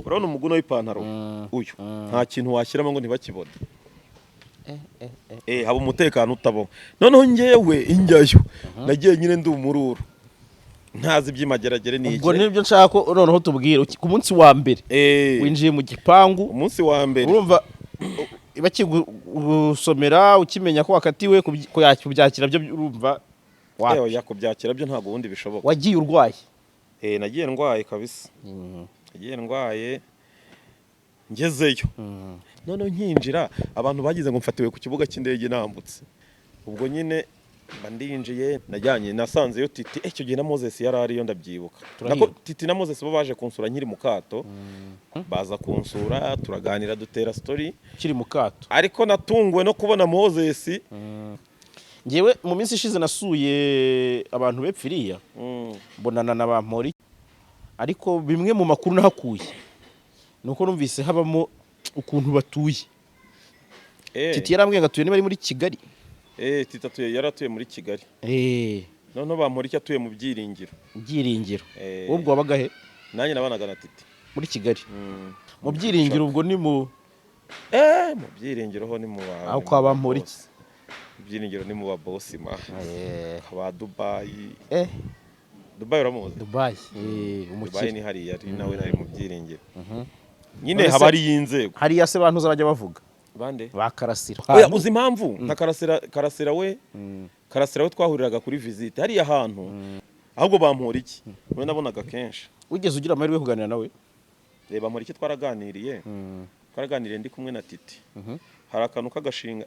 Urabona umuguno w'ipantaro uyu, nta kintu washyiramo ngo ntibakibone. Haba umutekano utabaho. Noneho njyewe injyayo nagiye nyine ndi umururu, ntazi iby'imageragere ni Ubwo iki. Nibyo nshaka ko noneho tubwira ku munsi wa mbere winjiye mu gipangu. Umunsi wa mbere. Urumva bakigusomera, ukimenya ko wakatiwe, kubyakira byo urumva wapi? Oya, kubyakira byo ntabwo ubundi bishoboka. Wagiye urwaye? Nagiye ndwaye kabisa, nagiye ndwaye. Ngezeyo noneho nkinjira, abantu bagize ngo mfatiwe ku kibuga cy'indege nambutse. Ubwo nyine mba ndinjiye, najyanye nasanzeyo Titi. Icyo gihe na Moses yari ariyo, ndabyibuka. Turahirwa. Nako Titi na Moses bo baje kunsura nkiri mu kato, baza kunsura turaganira, dutera story. Ukiri mu kato? Ariko natunguwe no kubona Moses. Ngewe mu minsi ishize nasuye abantu bepfiriya, mbonana na Bampori, ariko bimwe mu makuru nahakuye ni uko numvise habamo ukuntu batuye. Titi yarambwiye ngo atuye niba ari muri Kigali. Titi atuye, yari atuye muri Kigali. Noneho Bamporiki atuye mu Byiringiro. Byiringiro. Wowe ubwo wabaga he? Nanjye nabanaga na Titi. Muri Kigali mu Byiringiro, ubwo ni mu Mu Byiringiro ho ni mu ba Aho ni kwa mu ba Bamporiki. boss. Ibyiringiro ni mu ba boss ma ba Dubayi. Dubayi uramuzi? Dubayi. Dubayi. Umukire. Ni hariya ari nawe, nari mu Byiringiro nyine. None se- Haba hariyo inzego. Hariya se bantu bajya bavuga Bande? ba Karasira? Oya, uzi impamvu nka Karasira, Karasira we twahuriraga kuri visite hariya hantu, ahubwo Bamporiki we nabonaga kenshi. Wigeze ugira amahirwe yo kuganira nawe? Reba, Bamporiki twaraganiriye, twaraganiriye ndi kumwe na Titi. Hari akantu k'agashinga.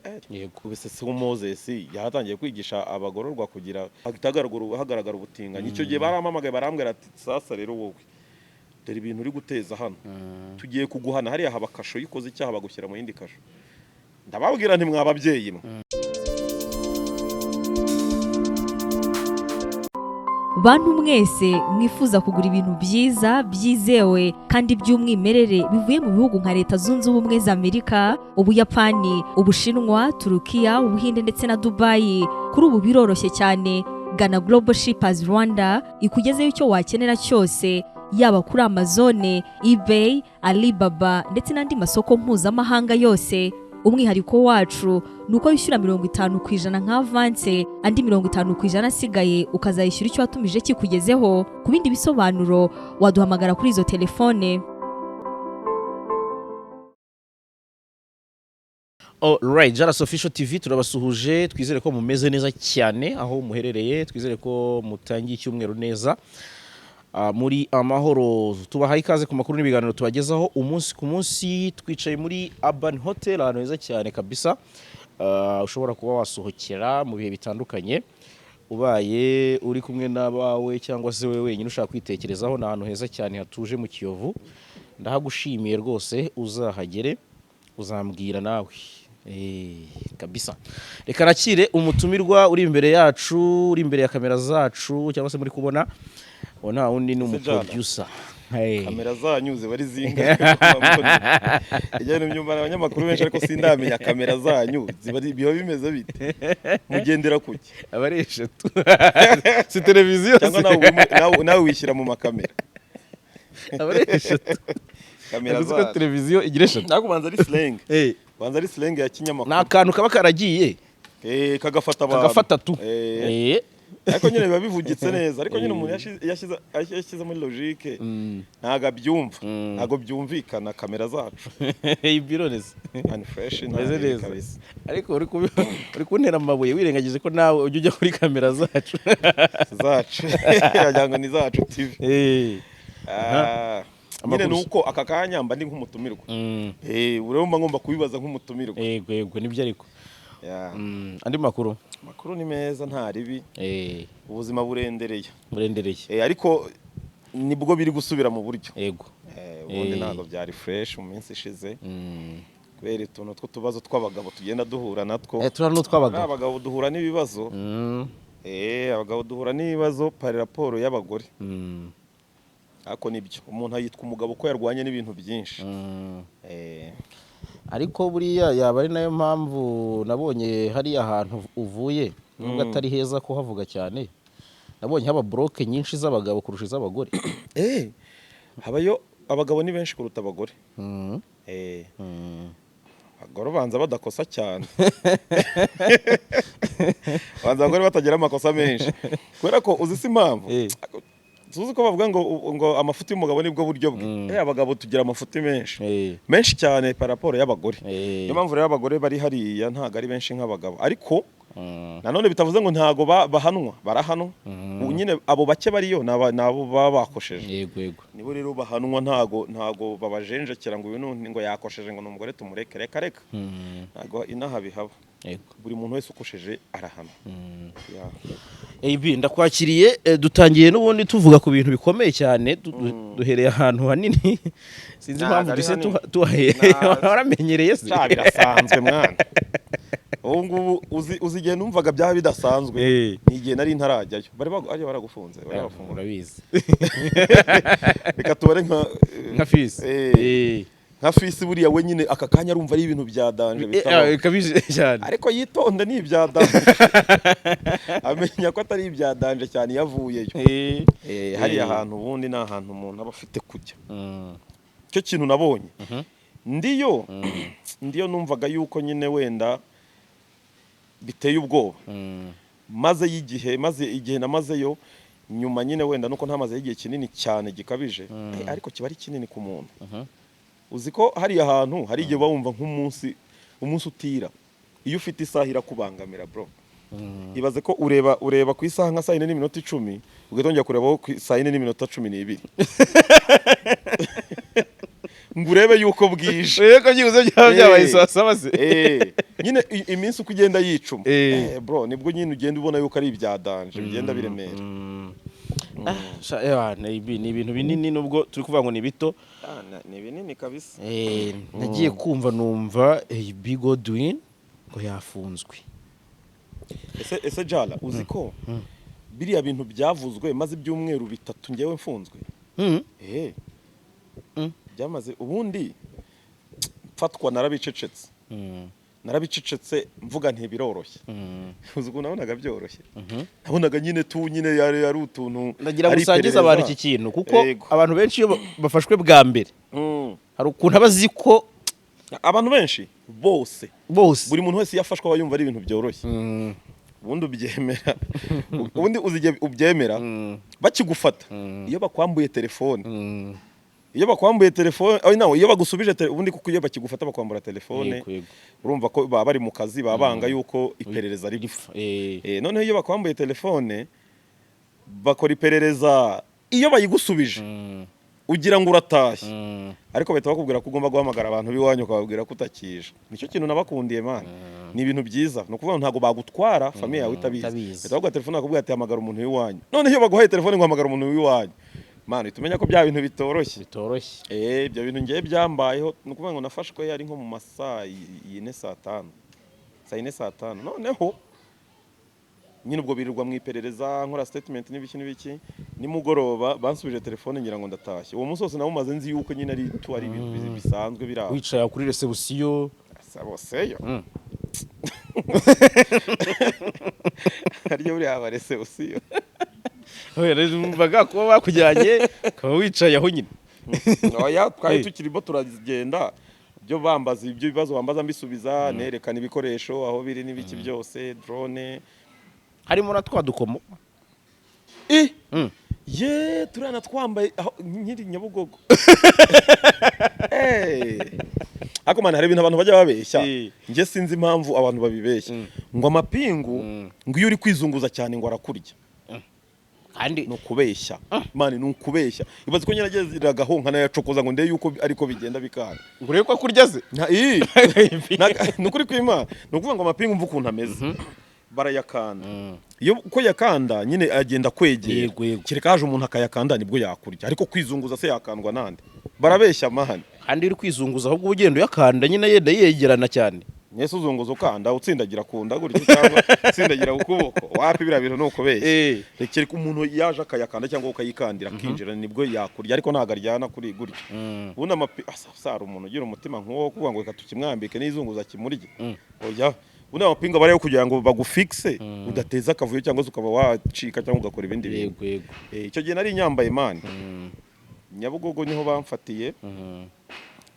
Ubuse Moses yatangiye kwigisha abagororwa kugira hagaragara ubutinganyi. Icyo gihe barampamagaye, barambwira ati: "Sasa rero wowe, dore ibintu uri guteza hano, tugiye kuguhana. Hariya haba kasho, iyo ukoze icyaha bagushyira mu yindi kasho." Ndababwira nti: "Mwa babyeyi mwe." Bantu mwese mwifuza kugura ibintu byiza byizewe kandi by'umwimerere bivuye mu bihugu nka Leta Zunze Ubumwe za Amerika, Ubuyapani, Ubushinwa, Turukiya, Ubuhinde ndetse na Dubayi, kuri ubu biroroshye cyane. Gana Global Shippers Rwanda ikugezeho icyo wakenera cyose, yaba kuri Amazon, eBay, Alibaba ndetse n'andi masoko mpuzamahanga yose. Umwihariko wacu ni uko wishyura 50% nka avance, andi 50% asigaye ukazayishyura icyo watumije kikugezeho. Ku bindi bisobanuro waduhamagara kuri izo telefone. Alright, Jaras Official TV turabasuhuje, twizere ko mumeze neza cyane aho muherereye, twizere ko mutangiye icyumweru neza. Muri amahoro. Tubahaye ikaze ku makuru n'ibiganiro tubagezaho umunsi ku munsi. Twicaye muri Urban Hotel, ahantu heza cyane kabisa. Ushobora kuba wasohokera mu bihe bitandukanye, ubaye uri kumwe n'abawe cyangwa se wowe wenyine ushaka kwitekerezaho. Ni ahantu heza cyane hatuje mu Kiyovu. Ndahagushimiye rwose, uzahagere uzambwira nawe. Kabisa reka nakire umutumirwa uri imbere yacu, uri imbere ya kamera zacu cyangwa se muri kubona. Uwo nta wundi ni Ese Jana? umuproducer. Hey. Kamera zanyu ziba ari zingahe? Ijya myumva abanyamakuru benshi, ariko sindamenya kamera zanyu ziba biba bimeze bite, mugendera kuki? Aba ari eshatu, si televiziyo. Cyangwa nawe wishyira mu makamera? Aba ari eshatu. Kamera Uzi ko zanyu televiziyo igira eshatu? Ntabwo, ubanza ari slang. Ubanza ari slang ya Ni kinyamakuru. akantu kaba karagiye Kagafata abantu. Kagafata tu. Ariko nyine biba bivugitse neza, ariko nyine umuntu yashyize muri logique ntabwo abyumva, ntabwo byumvikana, kamera zacu. Ibironeze. And fresh. Meze Nta neza. kabisa. Ariko uri kuntera amabuye wirengagije ko nawe ujya ujya kuri kamera zacu. Zacu, wagira ngo ni Zacu TV. Nyine Amakuru ni uko aka kanya mba ndi nk'umutumirwa. Urumva ngomba kubibaza nk'umutumirwa. Yego, nibyo ariko. Yeah. Andi makuru? Amakuru ni meza, nta ribi. Ubuzima burendereye. Murendereye. Ariko nibwo biri gusubira mu buryo. Ubundi ntabwo byari fresh mu minsi ishize kubera utuntu tw'utubazo tw'abagabo tugenda duhura natwo. Turiya ni utw'abagabo. Abagabo duhura n'ibibazo. Abagabo duhura n'ibibazo par rapport y'abagore. Ariko nibyo, umuntu yitwa umugabo ko yarwanye n'ibintu byinshi. Ariko buriya yaba ari nayo mpamvu nabonye hariya hantu uvuye, nubwo atari heza kuhavuga cyane, nabonye haba bloc nyinshi z'abagabo kurusha iz'abagore. Habayo. Abagabo ni benshi kuruta abagore. Abagore ubanza badakosa cyane, banza abagore batagira amakosa menshi, kubera ko uzi si impamvu? Tuzi ko bavuga ngo amafuti y'umugabo nibwo buryo bwe. Abagabo tugira amafuti menshi, menshi cyane par rapport y'abagore. Niyo mpamvu rero abagore bari hariya ntabwo ari benshi nk'abagabo, ariko nanone bitavuze ngo ntago bahanwa, barahanwa. Ubu nyine abo bake bariyo ni abo baba bakosheje. yego yego Nibo rero bahanwa, ntago babajenjekera ngo uyu ngo yakosheje, ngo ni umugore tumureke, reka reka. Ntago inaha bihaba. Buri muntu wese ukosheje arahanwa. Yeah. AB, ndakwakiriye. Dutangiye n'ubundi tuvuga ku bintu bikomeye cyane, duhereye ahantu hanini, sinzi Ntabwo impamvu ari duhise hanini. Tuhahereye. Waramenyereye se? Sha, birasanzwe mwana. Ubu ngubu uzi igihe numvaga byaba bidasanzwe? Ni igihe nari ntarajyayo, bari ariyo baragufunze, bari bafungura. Urabizi. Reka tubare nka Nka fisi. Nka fisi buriya we nyine aka kanya arumva ari ibintu bya danger bitabaho. Bikabije cyane. Ariko yitonde, ni ibya danger, amenya ko atari ibya danger cyane iyo avuyeyo. Hariya hantu ubundi ni ahantu umuntu aba afite kujya. Icyo kintu nabonye ndiyo numvaga yuko nyine wenda biteye ubwoba. Maze igihe namazeyo nyuma nyine, wenda nuko ntamazeyo igihe kinini cyane gikabije, ariko kiba ari kinini ku muntu. Uzi ko hariya hantu hari igihe uba wumva nk'umunsi umunsi utira, iyo ufite isaha irakubangamira bro. Ibaze ko ureba ku isaha nka 4:10, ugahita wongera kurebaho ku 4:12 ngo urebe yuko bwije. Urebe ko byibuze byaba byabaye 7:00 se. Nyine iminsi uko igenda yicuma, bro, nibwo nyine ugenda ubona yuko ari ibya danger, bigenda biremera. Sha, ewa, ibi ni ibintu binini nubwo turi kuvuga ngo ni bito. Ah, ni binini kabisa. Nagiye kumva numva AB Godwin ngo yafunzwe. Ese Jala, uzi ko biriya bintu byavuzwe maze ibyumweru 3 ngewe mfunzwe? Byamaze ubundi mfatwa narabicecetse. Narabicecetse mvuga nti biroroshye. Uzi ukuntu nabonaga byoroshye? Nabonaga nyine tu nyine yari utuntu Ndagira ngo ari usangize iperereza. abantu iki kintu, kuko abantu benshi iyo bafashwe bwa mbere hari ukuntu aba azi ko Abantu benshi bose, bose buri muntu wese iyo afashwe aba yumva ari ibintu byoroshye. Ubundi ubyemera, ubundi uzi igihe ubyemera? Bakigufata, iyo bakwambuye telefone. Iyo bakwambuye telefone, oh, no, iyo bagusubije ubundi, kuko iyo bakigufata bakwambura telefone, Yego. urumva ko baba bari mu kazi, baba banga yuko iperereza ripfa. Noneho iyo bakwambuye telefone bakora iperereza, iyo bayigusubije ugira ngo uratashye, ariko bahita bakubwira ko ugomba guhamagara abantu b'iwanyu ukababwira ko utakije. Nicyo kintu nabakundiye man, ni ibintu byiza. Ni ukuvuga ngo ntabwo bagutwara famille yawe itabizi. Itabizi. Bahita baguha telefone, bakubwira ati hamagara umuntu w'iwanyu. Noneho iyo baguhaye telefone ngo hamagara umuntu w'iwanyu, man, uhita umenya ko bya bintu bitoroshye. Bitoroshye. Ibyo bintu ngiye byambayeho. Ni ukuvuga ngo nafashwe yari nko mu masaa 4, 5:00, 4:00, 5:00. Noneho nyine ubwo birirwa mu iperereza, nkora statement n'ibiki n'ibiki, nimugoroba bansubije telefone ngira ngo ndatashye. Uwo munsi wose nawumaze nzi yuko nyine ari tu ari ibintu bisanzwe biri aho. Wicaye kuri reception? Saboseyo harya buriya haba reception? Numvaga kuba bakujyanye ukaba wicaye aho nyine. Oya, twari tukirimo turagenda, ibyo bambaza, ibyo bibazo bambaza mbisubiza, nerekana ibikoresho aho biri n'ibiki byose, drone. Harimo na twa dukomo. Ye, turiya twambaye aho nkiri Nyabugogo. Ariko man, hari ibintu abantu bajya babeshya. Njye sinzi impamvu abantu babibeshya, ngo amapingu, ngo iyo uri kwizunguza cyane ngo arakurya. Kandi Ni ukubeshya man, ni ukubeshya. Ibaze ko nyirageragaho nkanayacokoza ngo ndebe yuko ariko bigenda bikanga. Ngo urebe ko akurya se? Ni ukuri kw'Imana. Ni ukuvuga ngo amapingu, mva ukuntu ameze, barayakanda. Iyo uko yakanda nyine agenda kwegera. Yego. Kereka haje umuntu akayakanda nibwo yakurya, ariko kwizunguza se yakandwa nande? Barabeshya man. Kandi uri kwizunguza ahubwo uba ugenda uyakanda nyine, yenda yegerana cyane. Mwese uzunguza ukanda utsindagira ku nda gutya cyangwa utsindagira ku kuboko, wapi, biriya bintu ni ukubeshya. Kereka umuntu yaje akayakanda cyangwa ukayikandira akinjira nibwo yakurya, ariko ntabwo aryana kuri gutya. Ubundi amapi asa sara umuntu ugira umutima nk'uwo kuvuga ngo reka tukimwambike n'izunguza kimurye? Oya, ubundi amapingu aba ariyo kugira ngo bagufixe udateza akavuyo cyangwa se ukaba wacika cyangwa ugakora ibindi bintu. Yego. Icyo gihe nari nyambaye man. Nyabugogo niho bamfatiye.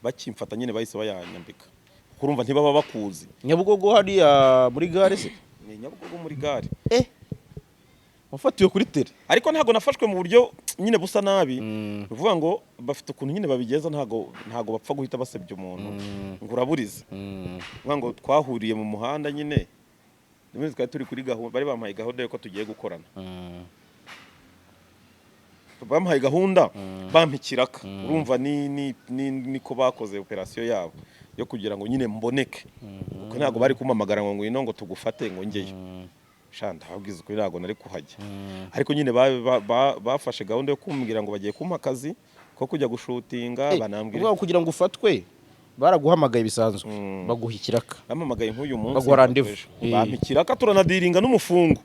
Bakimfata nyine bahise bayanyambika, kuko urumva ntibaba bakuzi. Nyabugogo hariya muri gare se? Ni Nyabugogo muri gare. Wafatiwe kuri tele? Ariko ntabwo nafashwe mu buryo nyine busa nabi. Ni ukuvuga ngo bafite ukuntu nyine babigeza, ntago bapfa guhita basebya umuntu ngo uraburize. Ni ukuvuga ngo twahuriye mu muhanda nyine, rimwe twari turi kuri gahunda, bari bampaye gahunda y'uko tugiye gukorana, bampaye gahunda, bampa ikiraka. Urumva ni niko bakoze operasiyo yabo yo kugira ngo nyine mboneke, kuko ntabwo bari kumpamagara ngo ngwino ngo tugufate ngo njyeyo. Sha, ndababwiza ukuri, ntabwo nari kuhajya. Ariko nyine bafashe gahunda yo kumbwira ngo bagiye kumpa akazi ko kujya gushutinga, banambwira. Uvuga ngo kugira ngo ufatwe baraguhamagaye bisanzwe, baguha ikiraka? Bampamagaye nk'uyu munsi, Baguha rendez-vous. ejo. Bampa ikiraka, turanadiringa n'umufungo,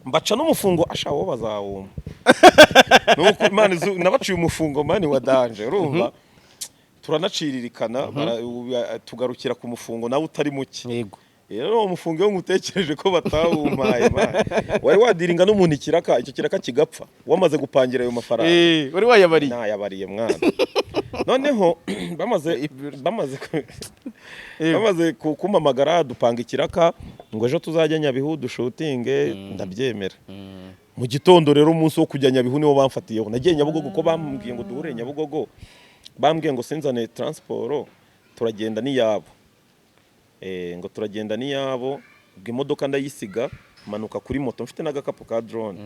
mbaca n'umufungo. Asha, wo bazawumpa. Nuko Imana nabaciye umufungo man wa danger. Urumva turanaciririkana, tugarukira ku mufungo nawe utari muke. Rero uwo mufungo iyo ngutekereje ko batawumpaye, man, wari wadiringa n'umuntu ikiraka, icyo kiraka kigapfa wamaze gupangira ayo mafaranga? Wari wayabariye. Nayabariye mwana. Noneho bamaze kumpamagara, dupanga ikiraka ngo ejo tuzajya Nyabihu dushutinge, ndabyemera. Mu gitondo rero, umunsi wo kujya Nyabihu niwo bamfatiyeho. Nagiye Nyabugogo kuko bambwiye ngo duhure Nyabugogo. Bambwiye ngo sinzane transport, turagenda n'iyabo. Ngo turagenda n'iyabo. Ubwo imodoka ndayisiga, manuka kuri moto mfite n'agakapu ka drone,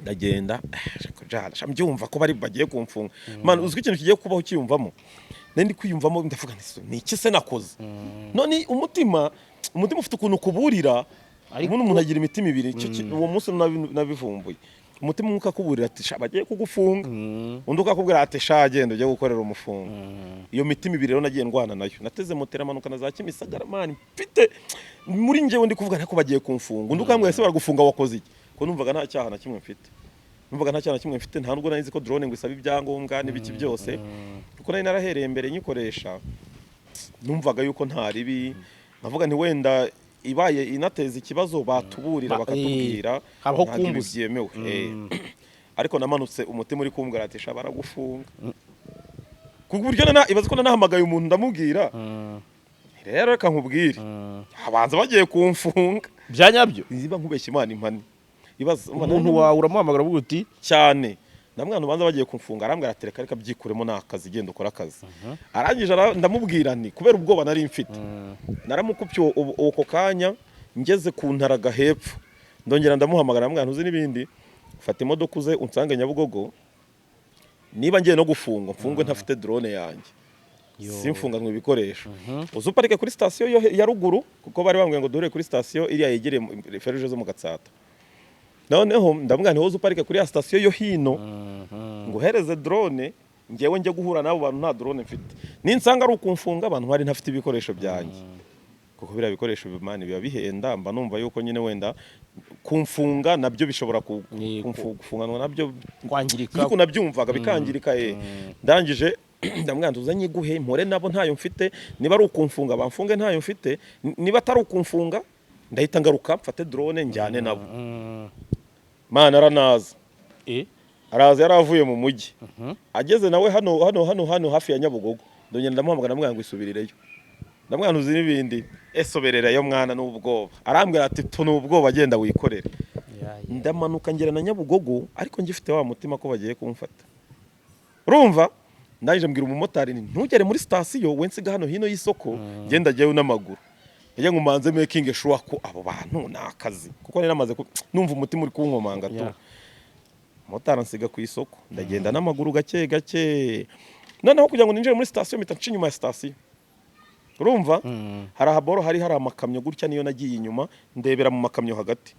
ndagenda. Mbyumva ko bari bagiye kumfunga. Man, uzwi ikintu kigiye kubaho ukiyumvamo? Nari ndi kwiyumvamo, ndavuga nti: "Ni iki se nakoze?" None umutima ufite ukuntu kuburira. Ubundi umuntu agira imitima ibiri. Uwo munsi nabivumbuye. Umutima umwe ukakuburira ati: "Sha, bagiye kugufunga." Undi ukakubwira ati: "Sha, genda ujye gukorera umufungo." Iyo mitima ibiri rero nagiye ndwana nayo. Nateze moto iramanuka na za Kimisagara, man, mfite muri njyewe ndi kuvuga ko bagiye kumfunga. Undi ukambwira: "Ese baragufunga wakoze iki?" Ko numvaga nta cyaha na kimwe mfite, numvaga nta cyaha na kimwe mfite. Nta nubwo nari nzi ko drone ngo isaba ibyangombwa n'ibiki byose, kuko nari narahereye mbere nyikoresha. Numvaga yuko nta ribi, nkavuga nti wenda ibaye inateza ikibazo batuburira, bakatubwira, Habaho ntabwo ibi kumbuza. byemewe. Ariko namanutse umutima uri kumbwira ati: "Sha, baragufunga." Ku buryo ibaze ko nanahamagaye umuntu, ndamubwira: "Rero reka nkubwire, abanza bagiye kumfunga." Bya nyabyo? Niba nkubeshya, Imana impane. Ibaze Umuntu wawe uramuhamagara uvuga uti: Cyane. Ndamwana ubanza bagiye kumfunga. Arambwira ati: "Reka reka, byikuremo, ni akazi, genda ukora akazi." Arangije ndamubwira nti, kubera ubwoba nari mfite, naramukupye uko kanya. Ngeze ku ntaraga hepfo, ndongera ndamuhamagara, ndamubwira: "Ntuzi n'ibindi, fata imodoka uze unsange Nyabugogo. Niba ngiye no gufungwa, mfungwe ntafite drone yanjye, simfunganwe ibikoresho. Uze uparike kuri sitasiyo ya ruguru," kuko bari bambwiye ngo duhure kuri sitasiyo iriya yegereye feruje zo mu Gatsata. Noneho ndamubwira nti: "Wowe uze uparike kuri ya sitasiyo yo hino, nguhereze drone, ngewe njye guhura n'abo bantu nta drone mfite. Ninsanga ari ukumfunga, abantu bari ntafite ibikoresho byanjye, kuko biriya bikoresho man biba bihenda, mba numva yuko nyine wenda kumfunga nabyo bishobora gufunganwa nabyo Kwangirika. Niko nabyumvaga, bikangirika. Ndangije ndamubwira nti: "Uze nyiguhe, mpore nabo ntayo mfite. Niba ari ukumfunga, bamfunge ntayo mfite. Niba atari ukumfunga, ndahita ngaruka mfate drone njyane nabo." Mana, aranaza. Araza, yari avuye mu mujyi. Ageze nawe hano hafi ya Nyabugogo, ndongera ndamuhamagara, ndamubwira ngo isubirireyo. Ndamubwira ntuzi n'ibindi, esobererayo mwana n'ubwoba. Arambwira ati: "Tu, ni ubwoba, agenda wikorere." Ndamanuka ngera na Nyabugogo, ariko ngifite wa mutima ko bagiye kumfata. Urumva, ndangije mbwira umumotari nti: "Ntugere muri sitasiyo, we nsiga hano hino y'isoko, ngenda njyewe n'amaguru, njye ngo mbanze making sure ko abo bantu ni akazi," kuko nari namaze numva umutima uri kunkomanga tu. Motari ansiga ku isoko, ndagenda n'amaguru gake gake. Noneho kugira ngo ninjire muri sitasiyo, mpita nca inyuma ya sitasiyo. Urumva hari ahaboro hari amakamyo gutya, niyo nagiye inyuma, ndebera mu makamyo hagati,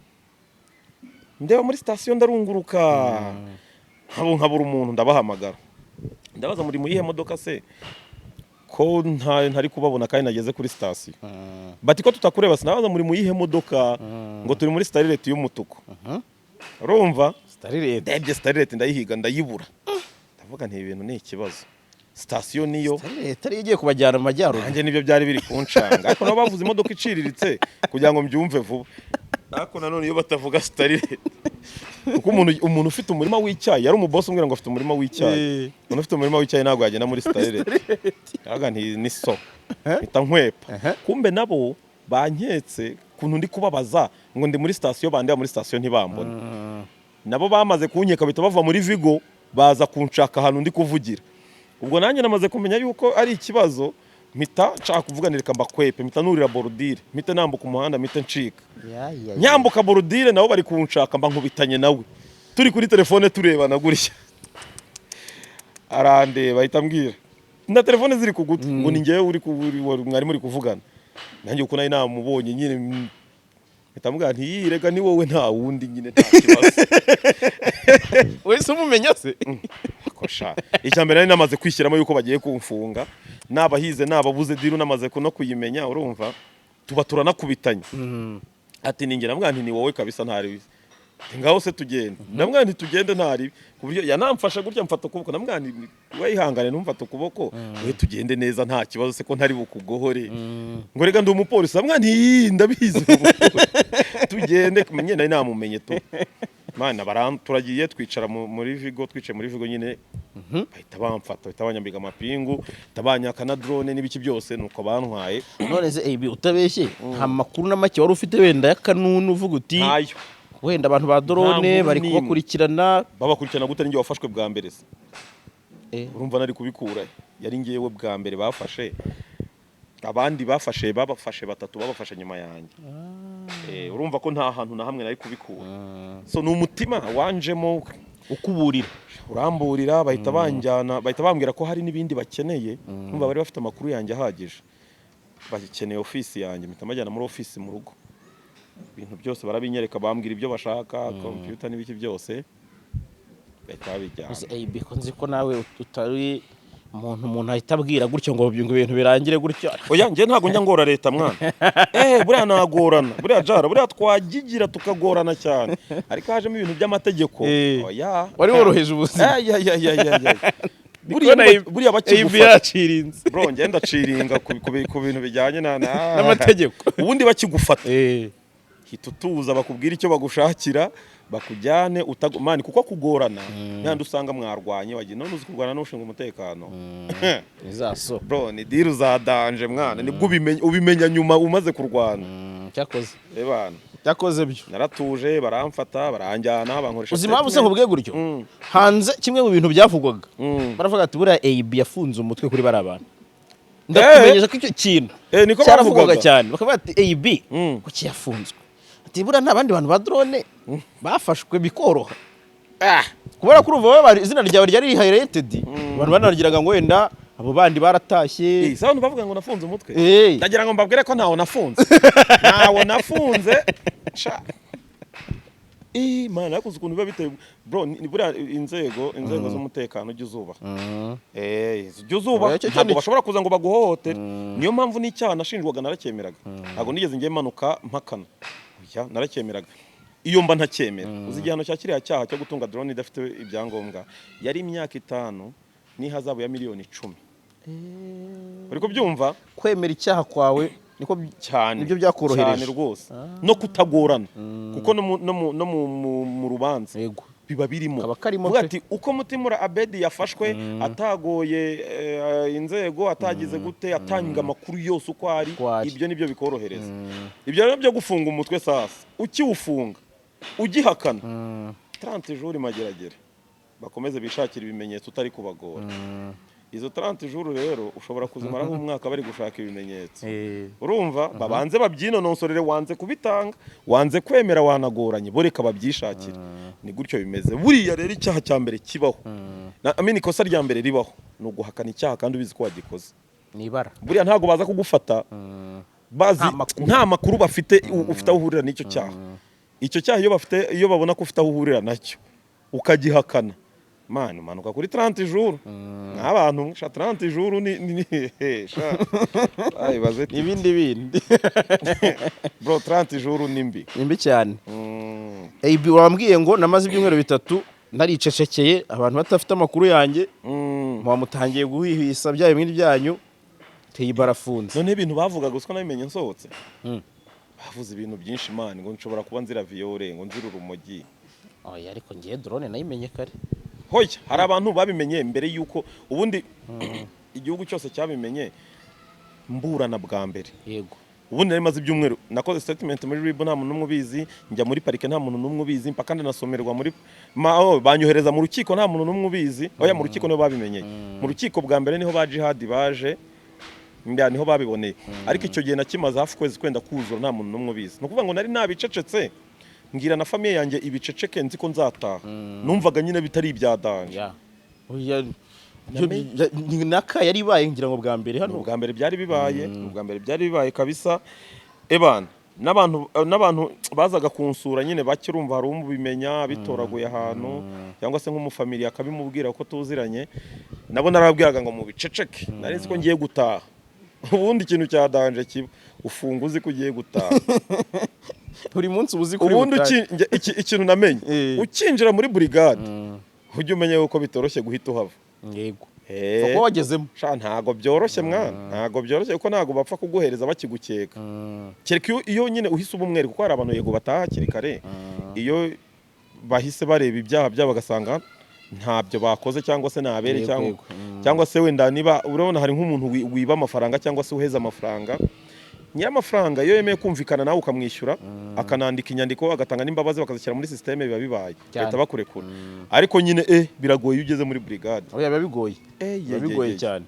ndeba muri sitasiyo, ndarunguruka nkabura umuntu. Ndabahamagara, ndabaza: "Muri mu yihe modoka se ko ntari kubabona kandi nageze kuri sitasiyo?" Bati: "Ko tutakureba?" Sinabaza: "Muri mu yihe modoka?" Ngo: "Turi muri Starlet y'umutuku." Urumva? Starlet. Ndebye Starlet ndayihiga, ndayibura. Ndavuga nti: "Ibintu ni ikibazo, sitasiyo niyo." Starlet ariyo igiye kubajyana mu majyaruguru. Nanjye nibyo byari biri kuncanga, ariko nabo bavuze imodoka iciriritse kugira ngo mbyumve vuba. Ariko nanone iyo batavuga Starlet Kuko umuntu ufite umurima w'icyayi, yari umubosi umbwira ngo afite umurima w'icyayi. Umuntu ufite umurima w'icyayi ntabwo yagenda muri starlet. Aravuga nti ni so, mpita nkwepa. Kumbe nabo banketse ukuntu ndi kubabaza ngo ndi muri sitasiyo, bandeba muri sitasiyo ntibambone. Nabo bamaze kunkeka, bahita bava muri Vigo baza kunshaka ahantu ndi kuvugira. Ubwo nanjye namaze kumenya yuko ari ikibazo, mpita nshaka kuvuga reka mbakwepe, mpita nurira bordure, mpita nambuka umuhanda, mpita ncika. Nyambuka bordure nabo bari kunshaka, mba nkubitanye nawe turi kuri telefone turebana gutya, arandeba ahita ambwira na telefone ziri ku gutwi ngo ni njyewe uri mwari muri kuvugana nanjye, kuko nari namubonye nyine. Mpita mubwira nti yirega ni wowe, nta wundi nyine, nta kibazo. Wese umumenya se? Kosha, icya mbere nari namaze kwishyiramo yuko bagiye kumfunga, nabahize nababuze deal, namaze no kuyimenya. Urumva tuba turanakubitanye, ati ninjye, namubwira nti ni wowe kabisa, ntari ngaho se tugende. Namubwira nti tugende ntari, ku buryo yanamfasha gutya mfata ukuboko. Namubwira nti we ihangane ntumfate ukuboko, we tugende neza, nta kibazo se ko ntari bukugohore. Ngo reka ndi umupolisi. Namubwira nti "Ii, ndabizi uri umupolisi." Tugende nyine, nari namumenye tu. Mana, turagiye twicara muri Vigo, twicaye muri Vigo nyine, bahita bamfata, bahita banyambika amapingu, bahita banyaka na drone n'ibiki byose, nuko bantwaye. None se ibi utabeshye, nta makuru na make wari ufite wenda y'akanunu uvuga uti Ntayo. wenda abantu ba drone Nta nkuru bari n'imwe. kubakurikirana? Babakurikirana gute? Ninjye wafashwe bwa mbere se? Urumva nari kubikura he? Yari ngewe bwa mbere bafashe. Abandi bafashe, babafashe batatu, babafashe nyuma yanjye. Urumva ko nta hantu na hamwe nari kubikura. So ni umutima wanjemo ukuburira. Uramburira, bahita banjyana, bahita bambwira ko hari n'ibindi bakeneye. Numva bari bafite amakuru yanjye ahagije, bakeneye ofisi yanjye, mpita mbajyana muri ofisi mu rugo, ibintu byose barabinyereka, bambwira ibyo bashaka, computer n'ibiki byose, bahita babijyana. Ese AB, ko nzi ko nawe utari umuntu ahita abwira gutyo ngo ibintu birangire gutyo? Oya, njye ntabwo njya ngora leta mwana. Buriya nagorana, buriya jara, buriya twagigira tukagorana cyane, ariko hajemo ibintu by'amategeko. Oya. Wari woroheje ubuzima. Ay, ay, ay, ay, ay, ay. Buriya buriya AB bakigufata yacirinze. Bro, njye ndaciringa ku bintu bijyanye na n'amategeko. Ubundi bakigufata hita utuza, bakubwira icyo bagushakira, bakujyane man, kuko kugorana nyandi usanga mwarwanye, wagiye none uzi kurwana n'ushinzwe umutekano. Izaso. Bro, ni deal za danger mwana, nibwo ubimenya nyuma umaze kurwana. Cyakoze. Ebana. Cyakoze byo. Naratuje, baramfata, baranjyana, bankoresha Uzi impamvu se statement. nkubwiye gutyo? Hanze kimwe mu bintu byavugwaga, baravuga ati buriya AB yafunze umutwe kuri bariya bantu. Ndakumenyesha ko icyo kintu Niko cyaravugwaga bavugaga. cyane, bakavuga ati AB kuki yafunzwe, ati buriya nta bandi bantu ba drone bafashwe bikoroha, kubera ko urumva wowe izina ryawe ryari highlighted, abantu banaragiraga ngo wenda abo bandi baratashye. Se abantu bavuga ngo nafunze umutwe? Ndagira ngo mbabwire ko ntawo nafunze, ntawo nafunze sha. Mana, yakoze ukuntu biba biteye bro, ni buriya inzego z'umutekano ujya uzubaha, ujya uzubaha. Oya, cyo Ntabwo ni- bashobora kuza ngo baguhohotere. Niyo mpamvu n'icyaha nashinjwaga naracyemeraga, ntabwo nigeze ngiye manuka mpakana. Oya, naracyemeraga. Iyo mba ntacyemera, uzi igihano cya kiriya cyaha cyo gutunga drone idafite ibyangombwa yari imyaka 5 n'ihazabu ya miliyoni 10. Uri kubyumva? Kwemera icyaha kwawe niko Cyane. nibyo byakorohereje. Cyane rwose, no kutagorana, kuko no mu rubanza biba birimo. Kaba karimo Vuga pe. ati uko Mutimura Abedi yafashwe atagoye inzego, atagize gute, atanga amakuru yose uko ari. Uko ari. Ibyo nibyo bikorohereza. Ibyo rero byo gufunga umutwe, sasa ukiwufunga ugihakana, 30 jours Mageragere, bakomeze bishakira ibimenyetso utari kubagora. Izo 30 jours rero ushobora kuzimara nk'umwaka bari gushaka ibimenyetso. Urumva babanze babyinononsorere. Wanze kubitanga, wanze kwemera, wanagoranye, bo reka babyishakire. Ni gutyo bimeze. Buriya rero icyaha cya mbere kibaho, I mean, ikosa rya mbere ribaho ni uguhakana icyaha kandi ubizi ko wagikoze. Ni ibara. Buriya ntabwo baza kugufata bazi Nta makuru. nta makuru bafite ufite aho uhurira n'icyo cyaha. Icyo cyaha iyo bafite, iyo babona ko ufite aho uhurira nacyo ukagihakana, man, umanuka kuri 30 jours. Nk'abantu sha, 30 jours ni sha, ayibaze. Ibindi bindi. Bro, 30 jours ni mbi. Ni mbi cyane. AB, wambwiye ngo namaze ibyumweru 3 naricecekeye, abantu badafite amakuru yanjye, muba mutangiye guhwihwisa bya bindi byanyu, teye barafunze. None ibintu bavugaga usiko nabimenye nsohotse? Bavuze ibintu byinshi man, ngo nshobora kuba nzira viol, ngo nzira urumogi. Oya, ariko ngiye drone nayimenye kare. Hoya, hari abantu babimenye mbere yuko ubundi igihugu cyose cyabimenye mburana bwa mbere. Ubundi nari maze ibyumweru nakoze statement muri RIB, nta muntu n'umwe ubizi, njya muri parike, nta muntu n'umwe ubizi, mpaka ndanasomerwa muri oh, banyohereza mu rukiko, nta muntu n'umwe ubizi. Oya, mu rukiko niho babimenyeye. Mu rukiko bwa mbere niho ba Jihad baje mbya, niho babiboneye. Ariko icyo gihe nakimaze hafi ukwezi kwenda kuzura nta muntu n'umwe ubizi. Ni ukuvuga ngo nari nabicecetse, mbwira na famille yanjye ibiceceke, nzi ko nzataha. Numvaga nyine bitari ibya danger. Ya. Oya, ni naka yari ibaye, ngira ngo bwa mbere Ni hano. ubwa mbere byari bibaye, ni ubwa mbere byari bibaye kabisa. Ebana, n'abantu bazaga kunsura nyine bake, urumva hari umubimenya bitoraguye ahantu cyangwa se nk'umufamiliya akabimubwira ko tuziranye nabo, narababwiraga ngo mubiceceke, nari nzi ko ngiye gutaha. Ubundi ikintu cya danger kiba ufunga uzi ko ugiye gutaha. Buri munsi uba uzi kuri Ubundi butahe. ikintu namenye, ukinjira muri burigade ujye umenya yuko bitoroshye guhita uhava. Kuko wagezemo. Sha, ntago byoroshye mwana, ntago byoroshye, kuko ntago bapfa kuguhereza bakigukeka, kereka iyo nyine uhise uba umwere, kuko hari abantu yego bataha hakiri kare iyo bahise bareba ibyaha byabo bagasanga ntabyo bakoze cyangwa se ntabere cyangwa Yego. Cyangwa se wenda niba urabona hari nk'umuntu wiba amafaranga cyangwa se uheza amafaranga, nyir'amafaranga iyo yemeye kumvikana nawe ukamwishyura, akanandika inyandiko, agatanga n'imbabazi, bakazishyira muri système, biba bibaye, bahita bakurekura. Ariko nyine biragoye iyo ugeze muri brigade. Oya, biba bigoye. Biba bigoye cyane.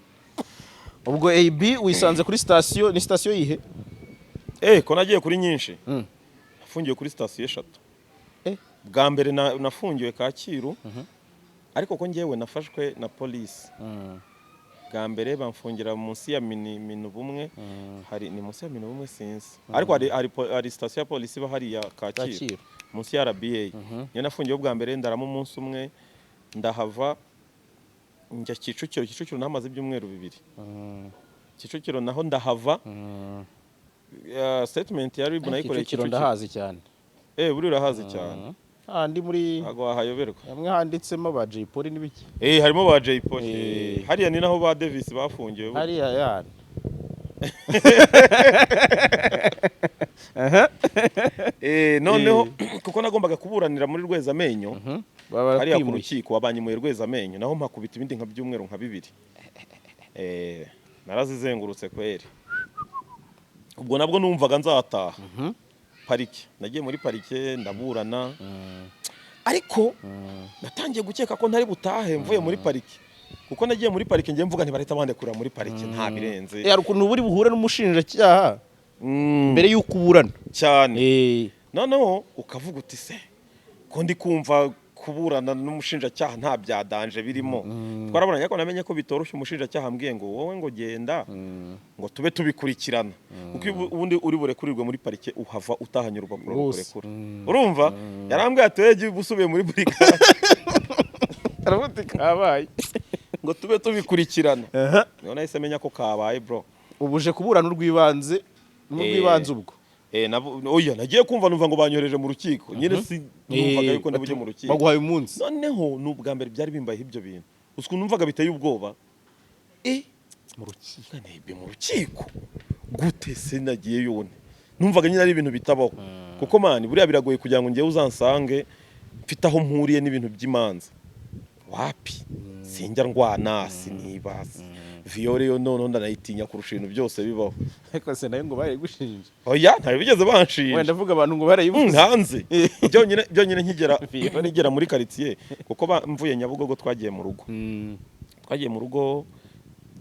Ubwo AB wisanze kuri sitasiyo, ni sitasiyo yihe? Ko nagiye kuri nyinshi. Nafungiwe kuri sitasiyo eshatu. Bwa mbere nafungiwe Kacyiru, ariko ko ngewe nafashwe na polisi bwa mbere bamfungira munsi ya mini Minubumwe. Hari ni munsi ya Minubumwe, sinzi, ariko hari sitasiyo ya polisi iba hariya Kacyiru, Kacyiru. munsi ya RBA. Niyo nafungiyeho bwa mbere, ndaramo umunsi umwe, ndahava njya Kicukiro. Kicukiro nahamaze ibyumweru 2. Kicukiro naho ndahava. Statement ya RIB nayikoreye Kicukiro Kicukiro. Ndahazi cyane. Buri urahazi cyane. Handi muri Ntabwo wahayoberwa. hamwe handitsemo ba Jay Polly n'ibiki. Harimo ba Jay Polly. Hariya ni naho ba Davis bafungiwe. Hariya yana. Noneho kuko nagombaga kuburanira muri Rwezamenyo, Baba hariya ku barakwimuye. rukiko wabanyimuye Rwezamenyo, naho mpakubita ibindi nka byumweru nka 2. Narazizengurutse kweri. Ubwo nabwo numvaga nzataha. Parike, nagiye muri parike ndaburana, ariko natangiye gukeka ko ntari butahe mvuye muri parike, kuko nagiye muri parike ngiye mvuga ntibarahita bandekura muri parike, nta birenze. Hari ukuntu buri buhure n'umushinjacyaha mbere y'uko uburana. Cyane. Noneho ukavuga uti: "Se ko ndi kumva kuburana n'umushinjacyaha nta bya danger birimo?" Twaraburanye, ariko namenye ko bitoroshye. Umushinjacyaha ambwiye ngo: "Wowe," ngo, "genda," ngo, "tube tubikurikirana," kuko iyo ubundi uri burekurirwe muri parike uhava utahanye urupapuro Rwose. rukurekura. Urumva yarambwiye ati: "Wege usubiye muri burigade." Aravuga kabaye. Ngo tube tubikurikirana. Niho nahise menya ko kabaye, bro. Ubu uje kuburana urw'ibanze n'urw'ibanze ubwo. Nabo oya, nagiye kumva numva ngo banyohereje mu rukiko nyine, si numvaga yuko ndabujye mu rukiko. Baguhaye umunsi. Noneho ni ubwa mbere byari bimbayeho ibyo bintu, uzi numvaga biteye ubwoba. Mu rukiko. Nebe mu rukiko gute se? Nagiye yone numvaga nyine ari ibintu bitabaho, kuko man, buriya biragoye kugira ngo ngewe uzansange mfite aho mpuriye n'ibintu by'imanza. Wapi, sinjya ndwana, siniba viol yo noneho ndanayitinya kurusha ibintu byose bibaho. Ariko se nayo ngo barayigushinja? Oya, ntayo bigeze banshinja. Wenda avuga abantu ngo barayivuze. Ntanze byonyine byonyine nkigera muri quartier, kuko mvuye Nyabugogo twagiye mu rugo, twagiye mu rugo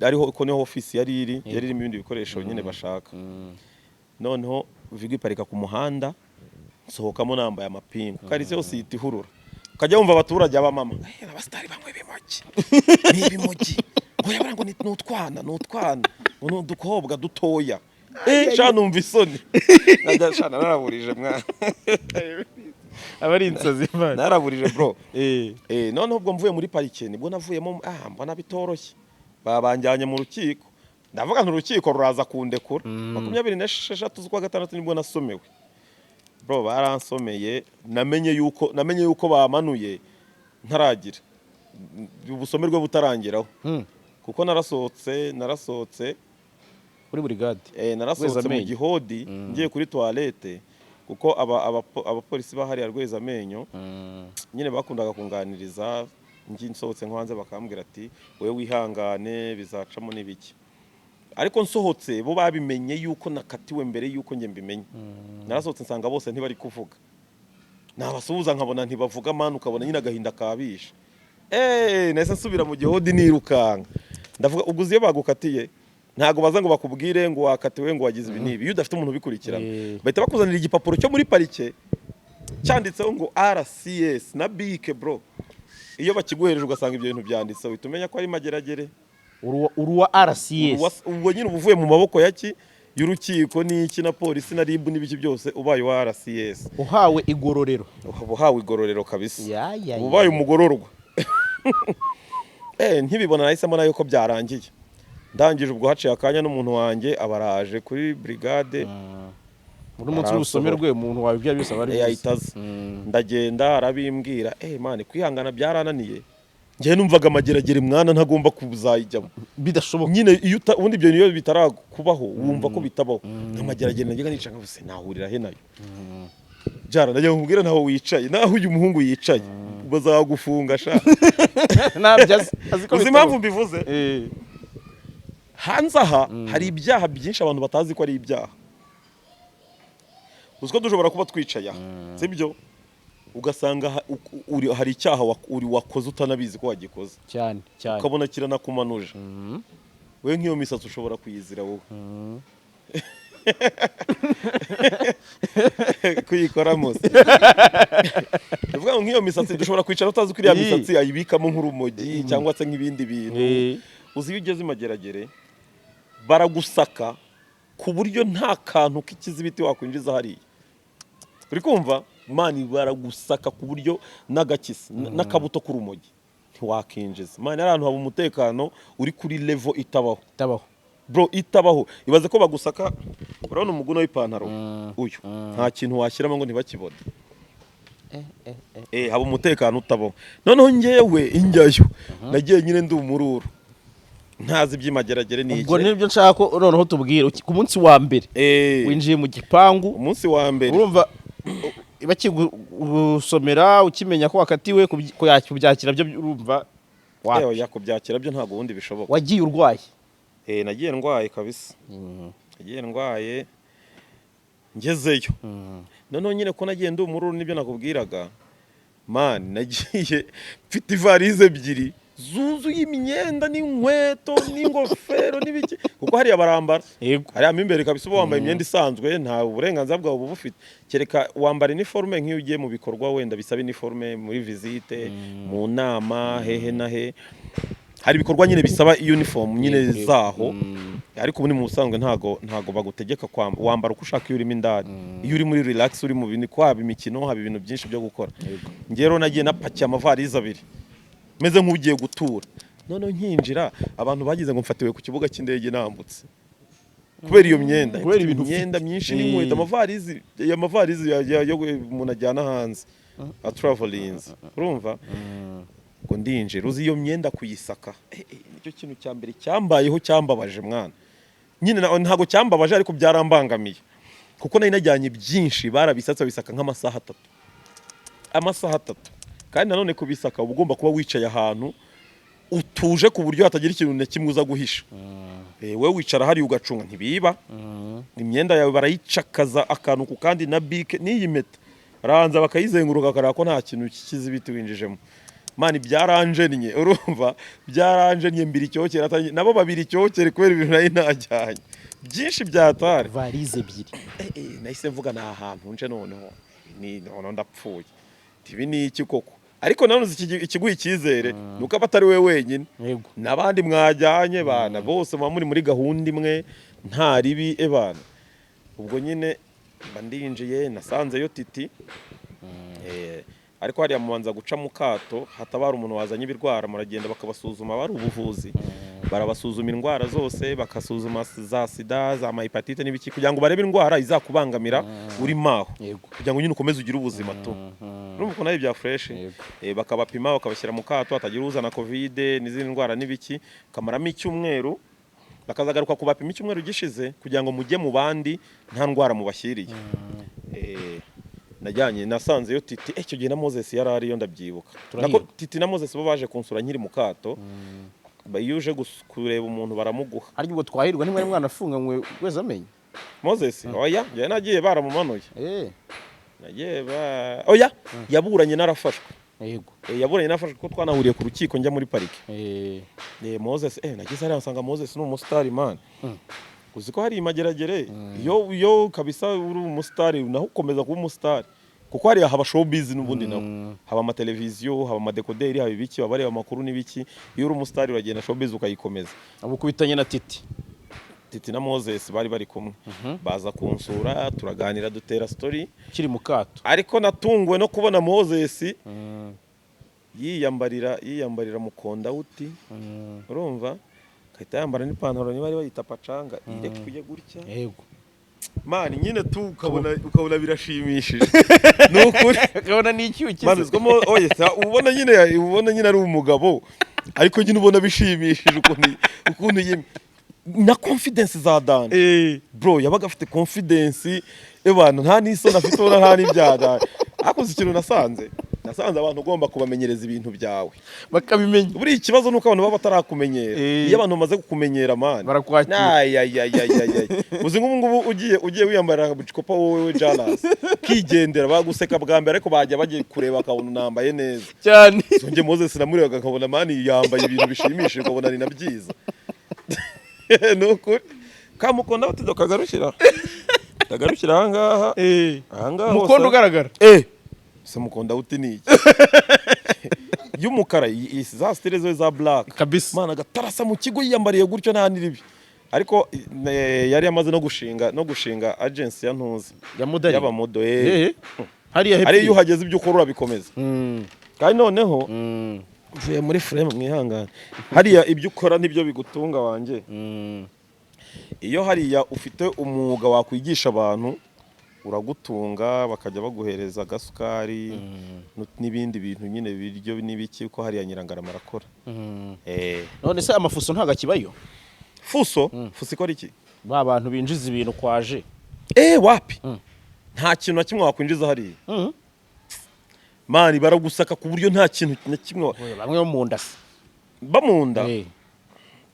ariho ko niho office yari iri, yari irimo ibindi bikoresho nyine bashaka. Noneho Vigo iparika ku muhanda, nsohokamo nambaye amapingu, quartier yose yita ihurura, ukajya wumva abaturage, abamama: "Abasitari banywa ibimogi, ni ibimogi," ngo yabara ngo ni utwana, ni utwana, ngo ni udukobwa dutoya. Sha, numva isoni. Najya, sha, naraburije mwana. Aba ari insazi imana. Naraburije, bro. Noneho ubwo mvuye muri parike nibwo navuyemo, mbona bitoroshye, babanjyanye mu rukiko, ndavuga nti urukiko ruraza kundekura. 26 z'ukwa gatandatu nibwo nasomewe, bro. Baransomeye, namenye yuko bamanuye ntaragira ubusomerwe butarangeraho, kuko narasohotse Kuri burigade. Narasohotse mu Wezamenyo. gihodi ngiye kuri toilette. Kuko abapolisi bahariya Rwezamenyo nyine bakundaga kunganiriza, njye nsohotse nko hanze bakambwira ati: "Wowe wihangane, bizacamo n'ibiki." Ariko nsohotse bo babimenye yuko nakatiwe mbere yuko njye mbimenye. Narasohotse nsanga bose ntibari kuvuga, nabasuhuza nkabona ntibavuga. Man, ukabona nyine agahinda kabishe. Nahise nsubira mu gihodi nirukanka. Ndavuga, ubwo uzi iyo bagukatiye ntabwo baza ngo bakubwire ngo wakatiwe, ngo wagize ibi n'ibi. Iyo udafite umuntu ubikurikirana, bahita bakuzanira igipapuro cyo muri parike cyanditseho ngo RCS na bike. Bro, iyo bakiguhereje ugasanga ibyo bintu byanditseho, uhita umenya ko ari Mageragere. Uruwa RCS. Ubwo nyine uba uvuye mu maboko ya ki? Y'urukiko n'iki na polisi na RIB n'ibiki byose, ubaye uwa RCS. Uhawe igororero. Uba uhawe igororero kabisa. Ya, ya, Uba ubaye ya. umugororwa. Nkibibona nahisemo nayo ko byarangiye. Ndangije ubwo haciye akanya n'umuntu wanjye abaraje kuri brigade. Muri munsi w'ubusomerwe umuntu wawe ibyo byose aba ari Ahita aza, ndagenda arabimbwira. Man, kwihangana byarananiye. Njyewe numvaga Amageragere, mwana, ntagomba kuzayijyamo. Bidashoboka. Nyine iyo ubundi ibyo niyo bitarakubaho wumva ko bitabaho. Nk'Amageragere najyaga nica nkavuze nahurira he nayo? Jara najya nkubwira, naho wicaye, naho uyu muhungu yicaye, bazagufunga sha. Ntabyo azi, azi ko Uzi bitabaho. impamvu mbivuze? Hanze aha hari ibyaha byinshi abantu batazi ko ari ibyaha. Uzi ko dushobora kuba twicaye aha, sibyo, ugasanga hari icyaha uri wakoze utanabizi ko wagikoze, Cyane cyane. ukabona kiranakumanuje. We nk'iyo misatsi ushobora kuyizira, wowe kuyikoramo se. Bivuga ngo nk'iyo misatsi dushobora kwicara utazi ko iriya misatsi ayibikamo nk'urumogi cyangwa se nk'ibindi bintu. Uzi iyo ugeze i Mageragere baragusaka ku buryo nta kantu k'ikizibiti wakwinjiza hariya. Uri kumva, man, baragusaka ku buryo n'agakisi n'akabuto k'urumogi ntiwakinjiza. Man, ari ahantu haba umutekano uri kuri level itabaho. Itabaho. Bro, itabaho. Ibaze ko bagusaka, urabona umuguno w'ipantaro uyu, nta kintu washyiramo ngo ntibakibone. Haba umutekano utabaho. Noneho njyewe injyayo nagiye nyine ndi umururu, ntazi iby'imageragere ni Ubwo iki. nibyo nshaka ko noneho tubwira ku munsi wa mbere winjiye mu gipangu. Umunsi wa mbere. Urumva bakigusomera, ukimenya ko wakatiwe, kubyakira byo urumva wapi? Yewe, yakubyakira byo ntabwo ubundi bishoboka. Wagiye urwaye? Nagiye ndwaye kabisa, nagiye ndwaye. Ngezeyo noneho nyine ko nagiye ndi umururu, nibyo nakubwiraga. Man, nagiye mfite ivarize ebyiri zuzuye imyenda n'inkweto n'ingofero n'ibiki, kuko hariya barambara. Hariya mo imbere kabisa uba wambaye imyenda isanzwe, nta burenganzira bwawe uba bufite, kereka wambara iniforume nk'iyo ugiye mu bikorwa wenda bisaba iniforume, muri visite, mu nama, hehe na he. Hari ibikorwa nyine bisaba uniform nyine zaho. Ariko ubundi mu busanzwe ntago bagutegeka wambara uko ushaka iyo urimo indani, iyo uri muri relax, uri mu bintu, ko haba imikino, haba ibintu byinshi byo gukora. Njye rero nagiye napakiye amavarize abiri meze nk'ugiye gutura. Noneho nkinjira abantu bagize ngo mfatiwe ku kibuga cy'indege nambutse, kubera iyo myenda. Kubera ibintu Imyenda ufite. myinshi n'inkweto, amavarizi, aya mavarizi yo umuntu ajyana hanze a travelinze. Urumva ngo ndinjira, uzi iyo myenda kuyisaka, nicyo kintu cya mbere cyambayeho cyambabaje, mwana. Nyine ntabwo cyambabaje ariko byarambangamiye, kuko nari najyanye byinshi. Barabisatse, babisaka nk'amasaha 3, amasaha 3. Kandi nanone kubisaka uba ugomba kuba wicaye ahantu utuje ku buryo hatagira ikintu na kimwe uza guhisha. Wowe wicara hariya ugacunga ntibiba imyenda yawe, barayicakaza akantu ku kandi, na bike n'iyi mpeta ranza bakayizenguruka bakareba ko nta kintu cy'ikizibiti winjijemo. Man, byaranjennye, urumva byaranjennye, mbiri icyokere nabo babiri icyokere kubera ibintu nari najyanye byinshi byatari. Varize ebyiri. Nahise mvuga ni ahantu nje noneho, ni noneho ndapfuye, ibi ni iki koko? Ariko nanone uzi ikiguha icyizere ni uko aba atari we wenyine, n'abandi mwajyanye bana bose muba muri muri gahunda imwe, nta ribi ebana. Ubwo nyine mba ndinjiye, nasanzeyo Titi. Ariko hariya mubanza guca mu kato, hatabara umuntu wazanye ibirwara, muragenda bakabasuzuma, bari ubuvuzi, barabasuzuma indwara zose, bakasuzuma za sida, za mahepatite n'ibiki, kugira ngo barebe indwara izakubangamira uri maho, kugira ngo nyine ukomeze ugire ubuzima tu. Urumva ukuntu ari ibya fresh. Bakabapima, bakabashyira mu kato, hatagira uzana COVID n'izindi ndwara n'ibiki, kamaramo icyumweru, bakazagaruka kubapima icyumweru gishize kugira ngo mujye mu bandi nta ndwara mubashyiriye. Najyanye nasanzeyo Titi, icyo gihe na Moses yari ariyo, ndabyibuka. Turahirwa. Nako Titi na Moses bo baje kunsura nkiri mu kato. Iyo uje kureba umuntu baramuguha. Harya ubwo Twahirwa ntimwari mwanafunganywe wese amenye? Moses, oya, njyewe nagiye baramumanuye. Nagiye ba oya, yaburanye narafashwe. Yaburanye narafashwe kuko twanahuriye ku rukiko njya muri parike. Moses, nageze hariya nsanga Moses ni umusitari, man. Uzi ko hari imageragere, iyo kabisa uri umusitari naho ukomeza kuba umusitari, kuko hariya haba showbiz n'ubundi, naho haba amateleviziyo, haba amadekoderi, haba ibiki, baba bareba amakuru n'ibiki. Iyo uri umusitari uragenda showbiz ukayikomeza. Ubu ukubitanye na Titi? Titi na Moses bari kumwe, baza kunsura, turaganira, dutera story. Kiri mu kato. Ariko natunguwe no kubona Moses yiyambarira mukondawuti, urumva, akahita yambara n'ipantaro, niba ari bayita pacanga, irekuye gutya. Man, nyine tu ukabona birashimishije, ni ukuri. Ukabona ni icyuki. Man, uziko oye, ubona nyine ari umugabo, ariko nyine ubona bishimishije ukuntu na confidence za Dan. Bro, yabaga afite confidence ebana, nta n'isoni afite, ubona nta n'ibya Dan. Ariko uzi ikintu nasanze abantu ugomba kubamenyereza ibintu byawe bakabimenya. Buriya ikibazo ni uko abantu baba batarakumenyera. Iyo abantu bamaze kukumenyera, man, Barakwakira. Ayayayayayay, uzi nk'ubu ngubu ugiye wiyambarira bucikopa wowe Jalas kigendera, baguseka bwa mbere, ariko bajya bagiye kureba bakabona unambaye neza. Songe Moses namurebaga nkabona, man, yambaye ibintu bishimishije, ukabona ni na byiza, ni ukuri. Kamukonda batido kagarukira ahangaha, ahangaha hose. Umukondo ugaragara. Se mukonda uti ni iki y'umukara, za style zo za black. Mana, agatarasa mu kigo yiyambariye gutyo, nta n'iribi. Ariko yari yamaze no gushinga agency ya ntuzi Ya mudari. y'abamodo. Hariya hepfo. Ari iyo uhageze ibyo ukora urabikomeza. Kandi noneho mvuye muri frame, mwihangane. Hariya ibyo ukora nibyo bigutunga wanjye. Iyo hariya ufite umwuga wakwigisha abantu uragutunga, bakajya baguhereza agasukari n'ibindi bintu nyine, biryo n'ibiki, ko hariya Nyirangarama arakora. None se amafuso ntabwo akibayo? Fuso? Fuso ikora iki? Ba bantu binjiza ibintu kwaje. Wapi, nta kintu na kimwe wakwinjiza hariya. Man, baragusaka ku buryo nta kintu na kimwe Bamwe bo mu nda se? Bamunda.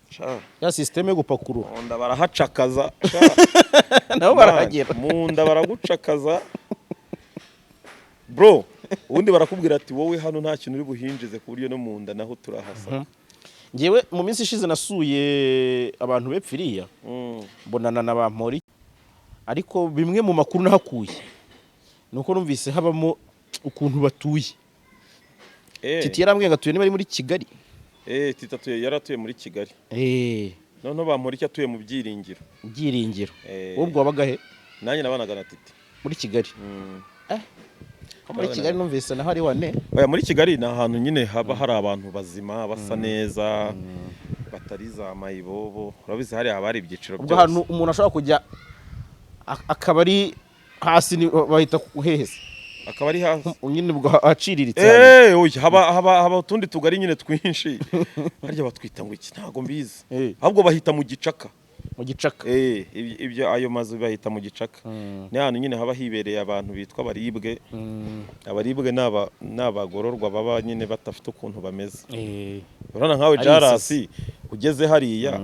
Sha, Ya système yo gupakurura. mu nda barahacakaza sha. Nabo barahagera. Mu nda baragucakaza, bro. Ubundi barakubwira ati: "Wowe hano nta kintu uri buhinjize," ku buryo no mu nda naho turahasa. Ngewe mu minsi ishize nasuye abantu bepfiriya, mbonana na Bampori, ariko bimwe mu makuru nahakuye ni uko numvise habamo ukuntu batuye. Titi yarambwiye ngo atuye niba ari muri Kigali. Titi atuye, yaratuye muri Kigali. Noneho Bamporiki atuye mu Byiringiro. Byiringiro. Ubwo wabaga he? Nanjye nabanaga na Titi. Muri Kigali? Ko muri Kigali numvise naho ari wane. Oya, muri Kigali ni ahantu nyine haba hari abantu bazima, basa neza, batari za mayibobo. Urabizi hariya haba hari ibyiciro Ubwo byose. ahantu umuntu ashobora kujya akaba ari hasi ni bahita hehe se? Akaba ari hasi. Nyine ubwo haciriritse hano. Oya, haba utundi tugari nyine twinshi. Harya batwita ngo iki? Ntago mbizi. Ahubwo bahita mu Gicaka. Mu Gicaka. Ibyo ayo mazu bahita mu Gicaka. Ni ahantu nyine haba hibereye abantu bitwa abaribwe. Abaribwe ni abagororwa baba nyine badafite ukuntu bameze. Urabona nkawe Ari Jarasi ugeze hariya,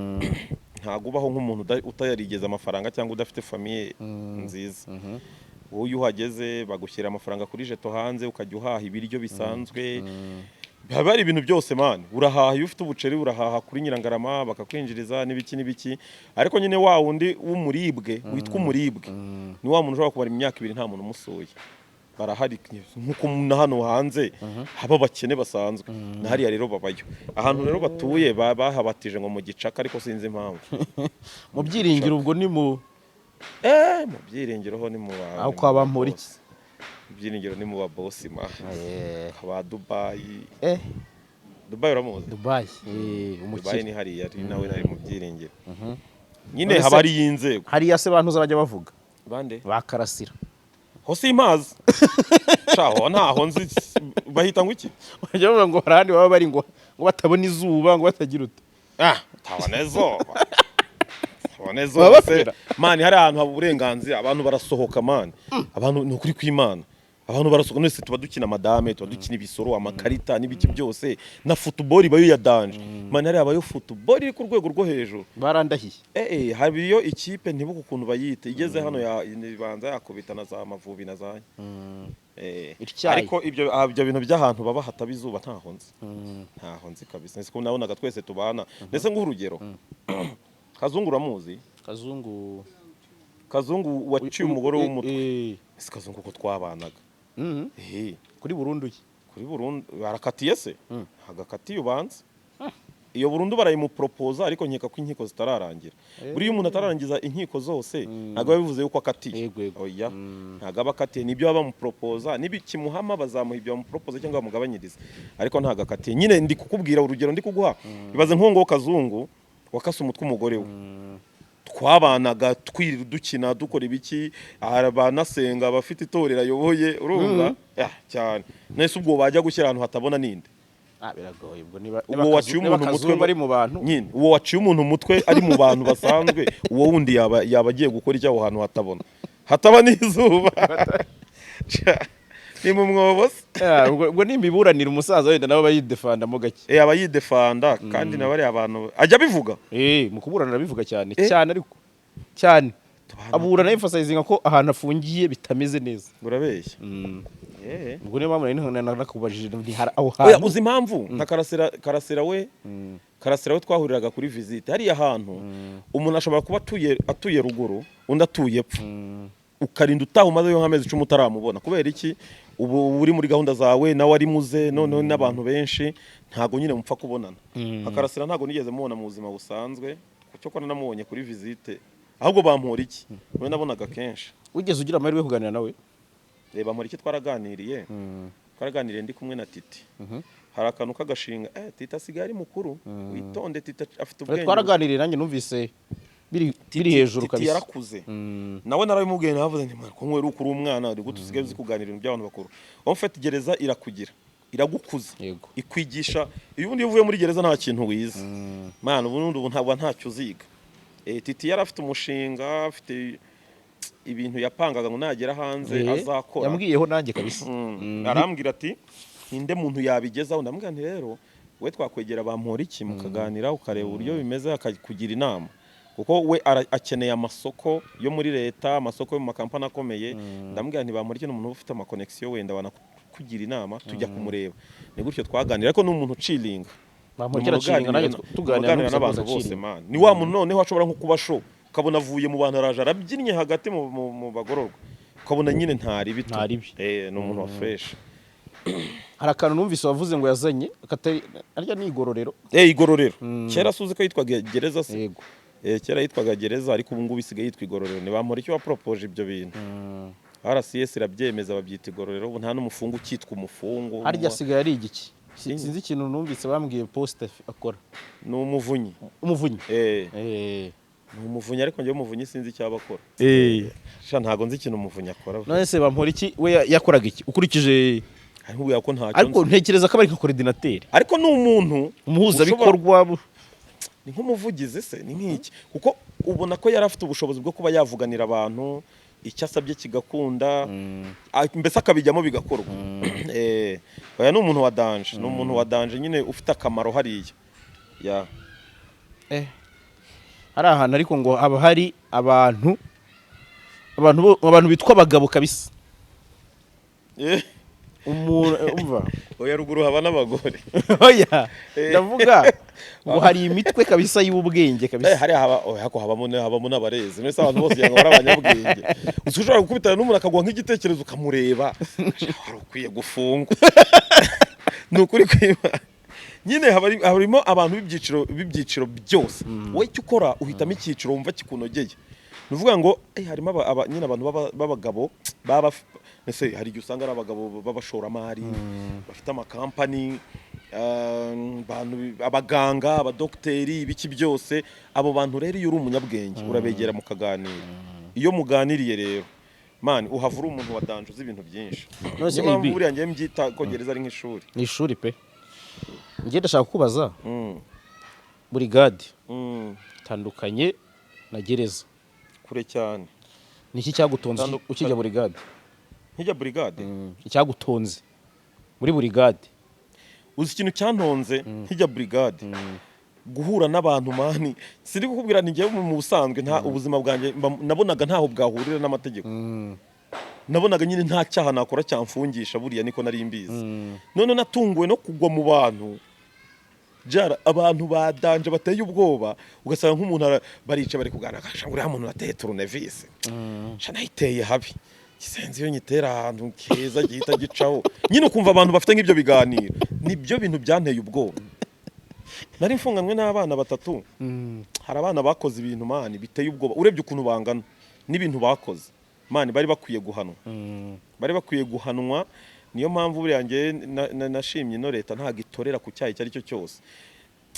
ntabwo ubaho nk'umuntu utayarigeze amafaranga cyangwa udafite famille nziza. Wowe iyo uhageze bagushyira amafaranga kuri jeto hanze, ukajya uhaha ibiryo bisanzwe, haba hari ibintu byose, man. Urahaha, iyo ufite ubuceri urahaha kuri Nyirangarama bakakwinjiriza n'ibiki n'ibiki. Ariko nyine wa wundi w'umuribwe witwa umuribwe ni wa muntu ushobora kumara imyaka 2 nta muntu umusuye. Barahari nk'uko na hano hanze haba abakene basanzwe, na hariya rero babayo. Ahantu rero batuye bahabatije ngo mu Gicaka, ariko sinzi impamvu. Mu Byiringiro ubwo ni mu Mu Byiringiro ho ni mu ba Aho ni mu kwa ba Bamporiki. boss. Mu Byiringiro ni mu ba boss ma ba Dubayi. Dubayi uramuzi? Dubai. Dubayi. Umukire. Ni hariya ari nawe ari mu Byiringiro nyine. None se Haba hariyo inzego. Hariya se bantu bajya bavuga Bande? Ba Karasira. Ho simpazi shaho, ntaho nzi. Bahita ngo iki? Bajya bavuga ngo hari ahandi baba bari ngo batabona izuba, ngo batagira ute. Ah, tabona izuba, tabona. None Baba zose bafera. Man, hari ahantu haba uburenganzira, abantu barasohoka, man. Abantu, ni ukuri kw'Imana, abantu barasohoka. None tuba dukina amadame, tuba dukina ibisoro, amakarita n'ibiki byose, na football ibayo ya danger, man. Hari abayo football iri ku rwego rwo hejuru. Barandahiye. Hari iyo ikipe, ntibuka ukuntu bayita, igeze hano ya ibanza yakubita na za Mavubi na za Ityaye. Ariko ibyo bintu by'ahantu baba hataba izuba ntaho nzi, ntaho nzi kabisa. Nzi ko nabonaga twese tubana. Ndetse nguha urugero, Kazungu uramuzi? Kazungu? Kazungu waciye umugore w'umutwe. Ese Kazungu ko twabanaga? Kuri burundu ye? Kuri burundu barakatiye se? Ntabwo akatiye, ubanza iyo burundu barayimupropoza, ariko nkeka ko inkiko zitararangira. Buriya umuntu atararangiza inkiko zose ntabwo biba bivuze yuko akatiye. Yego. Oya, ntabwo aba akatiye, nibyo baba bamupropoza. Nibikimuhama bazamuha ibyo bamupropoza cyangwa bamugabanyirize, ariko ntabwo akatiye. Nyine ndi kukubwira urugero ndi kuguha, ibaze nk'uwo nguwo Kazungu wakase umutwe umugore we, twabanaga, twiri dukina, dukora ibiki, abanasenga, abafite itorero ayoboye, urumva? Ah, cyane. Nese ubwo bajya gushyira ahantu hatabona ninde? Ah, biragoye ubwo niba Uwo waciye niba umuntu umutwe Kazungu ari mu bantu. Nyine uwo waciye umuntu umutwe ari mu bantu basanzwe, uwo wundi yaba agiye gukora icyo aho hantu hatabona, hataba n'izuba? Ni mu mwobo se? Ah, ubwo nimiburanira umusaza wenda nabo bayidefandamo gake. Aba yidefanda kandi na bariya bantu ajya abivuga. Mu kuburana arabivuga cyane. Eh. Cyane, ariko cyane Tubana- aburana emphasizing ko ahantu afungiye bitameze neza. Urabeshya. Ubwo niyo mpamvu nari nakubajije nti hari aho Oya, hantu. uzi impamvu nka Karasira, Karasira we twahuriraga kuri visite hariya hantu, umuntu ashobora kuba atuye ruguru, undi atuye epfo, ukarinda utaha umazeyo nk'amezi 10 utaramubona. Kubera iki? Ubu uri muri gahunda zawe, nawe ari muze, noneho n'abantu benshi ntago nyine mupfa kubonana. Nka Karasira ntago nigeze mubona mu buzima busanzwe, cyo ko namubonye kuri visite. Ahubwo bampora iki we nabonaga kenshi. Wigeze ugira amahirwe yo kuganira nawe? Reba, Bamporiki twaraganiriye ndi kumwe na Titi. Hari akantu k'agashinga. Titi asigaye ari mukuru, witonde. Titi afite ubwenge. Twaraganiriye nanjye, numvise biri hejuru Titi kabisa. yarakuze. Nawe narabimubwiye, navuze nti: "Mwana, ko nkwe uri umwana, uri gute usigaye uzi kuganira ibintu by'abantu bakuru?" En fait, gereza irakugira, iragukuza. Ikwigisha. Iyo ubundi iyo uvuye muri gereza nta kintu wize, mana, ubundi ubu ntabwo ntacyo uziga. Titi yari afite umushinga, afite ibintu yapangaga ngo nagera hanze azakora. Yambwiyeho nanjye kabisa. Arambwira ati: "Ninde muntu yabigezaho?" Ndamubwira nti: "Rero we twakwegera Bamporiki mukaganira, ukareba uburyo bimeze, akakugira inama, kuko we akeneye amasoko yo muri leta, amasoko yo mu makampani akomeye." Ndamubwira nti: "Bamporiki ni umuntu uba ufite amaconnexion, wenda wanakugira inama." Tujya kumureba, ni gutyo twaganira. Ariko ni umuntu uchillinga. Bamporiki arachillinga, nanjye tuganira uganira numvise n'abantu rwose bose. achillinga. Man, ni wa muntu noneho ashobora nko kuba show, ukabona avuye mu bantu, araje arabyinnye hagati mu bagororwa, ukabona nyine ntari bito. Nta ribi. Ni umuntu wa fresh. Hari akantu numvise wavuze ngo yazanye katari arya ni igororero. Igororero. Kera suzi ko yitwaga gereza se? Yego. Kera yitwaga gereza, ariko ubu ngubu isigaye yitwa igororero. Ni Bamporiki wapropoje ibyo bintu, RCS irabyemeza, babyita igororero. Ubu nta n'umufungu ukitwa umufungu. Harya asigaye ari igiki? Sinzi ikintu numvise bambwiye poste akora. Ni umuvunyi. Umuvunyi. Ni umuvunyi, ariko njyewe umuvunyi sinzi icyo aba akora. Sha, ntago nzi ikintu umuvunyi akora. None se Bamporiki we yakoraga iki ukurikije? Ariko ubwira ko ntacyo Ariko nzi. ntekereza ko ari nka coordinateur. Ariko ni umuntu umuhuzabikorwa. Ni nk'umuvugizi se, ni nk'iki, kuko ubona ko yari afite ubushobozi bwo kuba yavuganira abantu, icyo asabye kigakunda, mbese akabijyamo bigakorwa. Oya, ni umuntu wa danger, ni umuntu wa danger nyine ufite akamaro hariya ya. Hari ahantu ariko ngo haba hari abantu bitwa abagabo kabisa. Umuntu umva. Oya, ruguru haba n'abagore. Oya, ndavuga ngo hari imitwe kabisa y'ubwenge kabisa. Hariya haba, oya, hako habamo n'abarezi. Mbese abantu bose ngo bari abanyabwenge? Uzi ko ushobora gukubitana n'umuntu akaguha nk'igitekerezo, ukamureba, wari ukwiye gufungwa. Ni ukuri kwiba nyine harimo abantu b'ibyiciro byose. Wowe icyo ukora, uhitamo icyiciro wumva kikunogeye. Ni ukuvuga ngo harimo nyine abantu b'abagabo baba mbese hari igihe usanga ari abagabo b'abashoramari bafite amakampani, abaganga, abadogiteri, ibiki byose. Abo bantu rero, iyo uri umunyabwenge urabegera mukaganira. Iyo muganiriye rero, man, uhava uri umuntu wa danger, uzi ibintu byinshi. None se Niyo mpamvu AB? buriya ngewe mbyita ko gereza ari nk'ishuri. Ni ishuri pe. Njye ndashaka kukubaza, burigade itandukanye Na gereza. Kure cyane. Ni iki cyagutonze ukijya burigade? Nkijya burigade? Icyagutonze muri burigade. Uzi ikintu cyantonze nkijya burigade? Guhura n'abantu, man. Sindi kukubwira, ni njyewe mu busanzwe nta ubuzima bwanjye nabonaga ntaho bwahurira n'amategeko. Nabonaga nyine nta cyaha nakora cyamfungisha, buriya niko nari mbizi. None natunguwe no kugwa mu bantu jara, abantu ba danger bateye ubwoba, ugasanga nk'umuntu barica bari kuganira, akasha ngo uriya muntu nateye tournevis, sha nayiteye habi, gisenze iyo nyitera ahantu keza gihita gicaho nyine. Ukumva abantu bafite nk'ibyo biganiro, nibyo bintu byanteye ubwoba. Nari mfunganwe n'abana batatu. Hari abana bakoze ibintu, man, biteye ubwoba. Urebye ukuntu bangana n'ibintu bakoze, man, bari bakwiye guhanwa, bari bakwiye guhanwa. Niyo mpamvu buriya njye nashimye ino leta, ntabwo itorera ku cyaha icyo ari cyo cyose,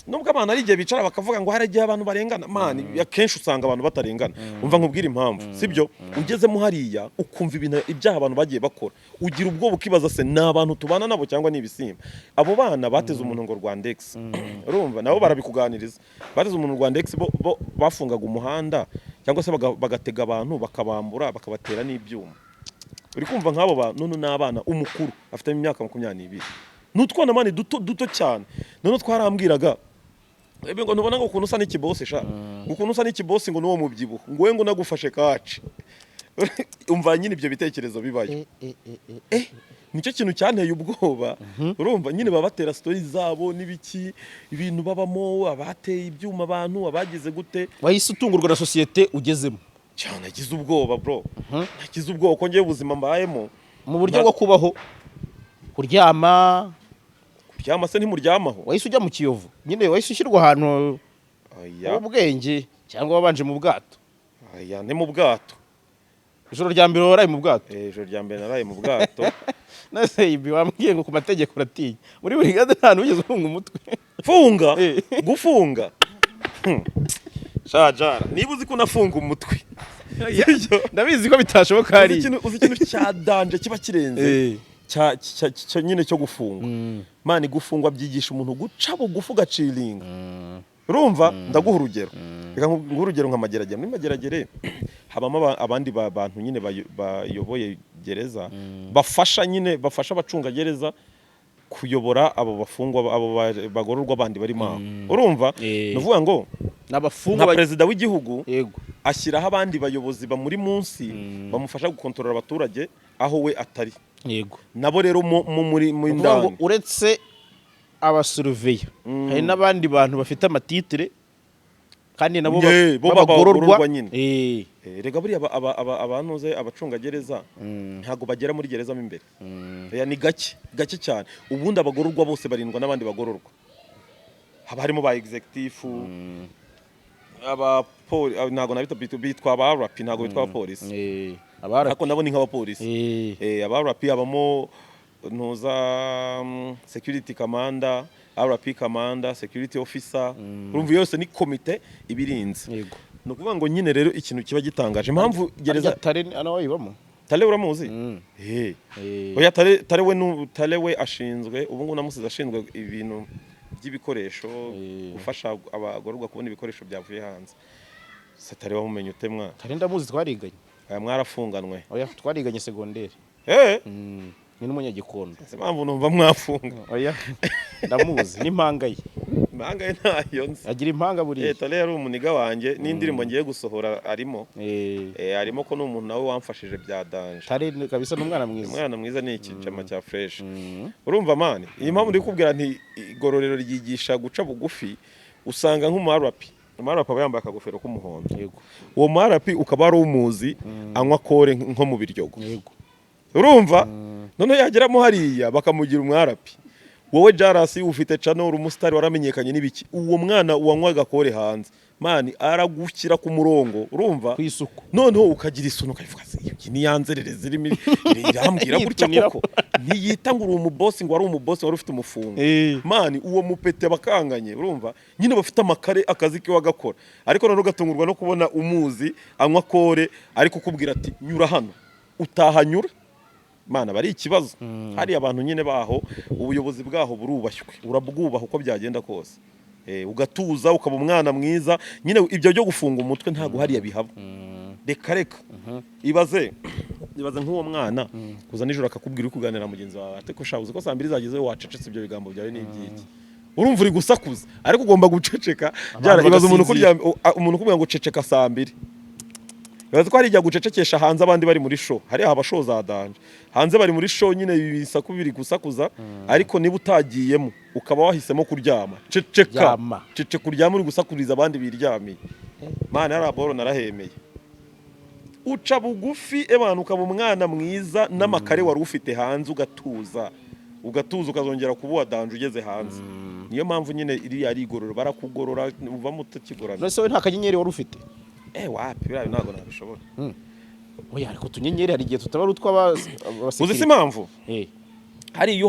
nubwo abantu ari igihe bicara bakavuga ngo hari igihe abantu barengana. Man, akenshi usanga abantu batarengana. Umva nkubwire impamvu, sibyo? Ugezemo hariya ukumva ibintu, ibyaha abantu bagiye bakora, ugira ubwoba, ukibaza se ni abantu tubana nabo cyangwa ni ibisimba? Abo bana bateze umuntu ngo Rwandex, urumva nabo barabikuganiriza, bateze umuntu Rwandex, bo bafungaga umuhanda cyangwa se bagatega abantu, bakabambura, bakabatera n'ibyuma. Uri kumva nk'abo bantu none n'abana, umukuru afite imyaka 22, ni utwana, man, duto duto cyane. None twarambwiraga ebe ngo ntubona ngo ukuntu usa n'ikibosi, sha, ngo ukuntu usa n'ikibosi, ngo n'uwo mubyibuho, ngo we ngo nagufashe kaci. Umva nyine ibyo bitekerezo bibayo, nicyo kintu cyanteye ubwoba. Urumva nyine baba batera story zabo n'ibiki, ibintu babamo, abateye ibyuma abantu, abagize gute. Wahise utungurwa na sosiyete ugezemo. Cyane, nagize ubwoba, bro, nagize ubwoba ko ngewe ubuzima mbayemo Mu buryo bwo kubaho, kuryama. Kuryama se ntimuryamaho? Wahise ujya mu Kiyovu nyine, wahise ushyirwa ahantu Aya. h'ubwenge cyangwa wabanje mu bwato? Aya, ni mu bwato. Ijoro rya mbere waraye mu bwato? Ijoro rya mbere naraye mu bwato. Nase ibi wambwiye ngo ku mategeko uratinya, muri burigade nta wigeze ufunga umutwe? Funga? Gufunga? Shajara, niba uzi ko unafunga umutwe. Ndabizi ko bitashoboka Uzi hariya. Uzi ikintu cya danger kiba kirenze cya nyine cyo gufungwa? Man, gufungwa byigisha umuntu guca bugufi, ugaciringa. Urumva, ndaguha urugero, reka nguhe urugero nka Mageragere. Muri Mageragere habamo abandi bantu nyine bayoboye gereza, bafasha nyine, bafasha abacungagereza kuyobora abo bafungwa, abo bagororwa bandi barimo aho. Urumva, ni ukuvuga ngo n'abafungwa nka perezida w'igihugu ashyiraho abandi bayobozi bamuri munsi bamufasha gukontorora abaturage aho we atari. Nabo rero muri Ukuvuga ngo ndani. uretse abasuruveya, hari n'abandi bantu bafite amatitre kandi nabo Bo b'abagororwa. b'abagororwa nyine. Rega buriya abantuze abacungagereza ntabwo bagera muri gereza mo imbere. Oya, ni gake gake cyane. Ubundi abagororwa bose barindwa n'abandi bagororwa, haba harimo ba executive, abapoli, ntabwo nabita, bitwa aba RP, ntabwo bitwa abapolisi. Abara Ariko nabo ni nk'abapolisi. Aba RP habamo ntuza security commander, RP commander, security officer. Urumva yose ni komite ibirinze. Ni ukuvuga ngo nyine rero ikintu kiba gitangaje, impamvu gereza Harya Tare nawe ayibamo? Tale uramuzi? Oya, Tale, Tale we Tale we ashinzwe ubu ngubu, namusize ashinzwe ibintu by'ibikoresho, gufasha abagororwa kubona ibikoresho byavuye hanze. Se Tale wamumenye ute, mwana? Tare ndamuzi, twariganye. Aya, mwarafunganwe? Oya, twariganye segonderi. Ni n'umunyagikondo. Se impamvu numva mwafunga? Oya, ndamuzi n'impanga ye. Impanga ye ntayo nzi. Agira impanga buriya. Tale yari umuniga wanjye, n'indirimbo ngiye gusohora arimo. Arimo ko ni umuntu nawe wamfashije bya danger. Tare kabisa ni umwana mwiza. Umwana mwiza, ni ikijama cya fresh. Urumva, man, iyi mpamvu ndi kukubwira nti igororero ryigisha guca bugufi, usanga nk'umarapi, umarapi aba yambaye akagofero k'umuhondo. Uwo marapi ukaba wari umuzi anywa kore nko mu Biryogo. Urumva, noneho yageramo hariya bakamugira umwarapi. Wowe Jarasi ufite channel, uri umusitari, waramenyekanye n'ibiki, uwo mwana wanywaga kore hanze, man, aragushyira ku murongo, urumva? Ku isuku. Noneho ukagira isoni, ukavuga se iyi ni ya nzererezi irimo irambwira gutya? Yitunira. Koko ntiyita ngo uri umubosi, ngo wari umubosi, wari ufite umufungo. Man, uwo mupete bakanganye, urumva nyine bafite amakare, akazi ke wagakora, ariko noneho ugatungurwa no kubona umuzi anywa kore ariko ukubwira ati nyura hano, utahanyura, mana, aba ari ikibazo. Hari abantu nyine baho, ubuyobozi bwaho burubashywe, urabwubaha uko byagenda kose. Ugatuza ukaba umwana mwiza nyine. Ibyo byo gufunga umutwe ntabwo hariya bihaba. Reka reka, ibaze nk'uwo mwana kuza nijoro akakubwira, uri kuganira na mugenzi wawe, ati: "Ko shabuze ko saa 2 zageze, wacecetse, ibyo bigambo byawe ni iby'iki?" Urumva uri gusakuza ariko ugomba guceceka. Ibaze umuntu bagasinzira. Umuntu ukubwira ngo ceceka saa 2. Ibaze ko hari igihe gucecekesha hanze abandi bari muri show. Hariya haba show za danger, hanze bari muri show nyine, ibisaku biri gusakuza, ariko niba utagiyemo ukaba wahisemo kuryama, ceceka. Ryama. Ceceka uryame, uri gusakuriza abandi biryamiye. Mana, yari boro narahemeye. Uca bugufi ebana, ukaba umwana mwiza n'amakare wari ufite hanze, ugatuza, ugatuza, ukazongera kuba uwa danger ugeze hanze. Niyo mpamvu nyine iriya ari igorora, barakugorora uvamo utakigoramye. None se wowe nta kanyenyeri wari ufite? Wapi, biriya ntabwo nabishobora. Oya, ariko utunyenyeri hari igihe tutaba ari utw'aba Uzi si impamvu? Eh. Hari iyo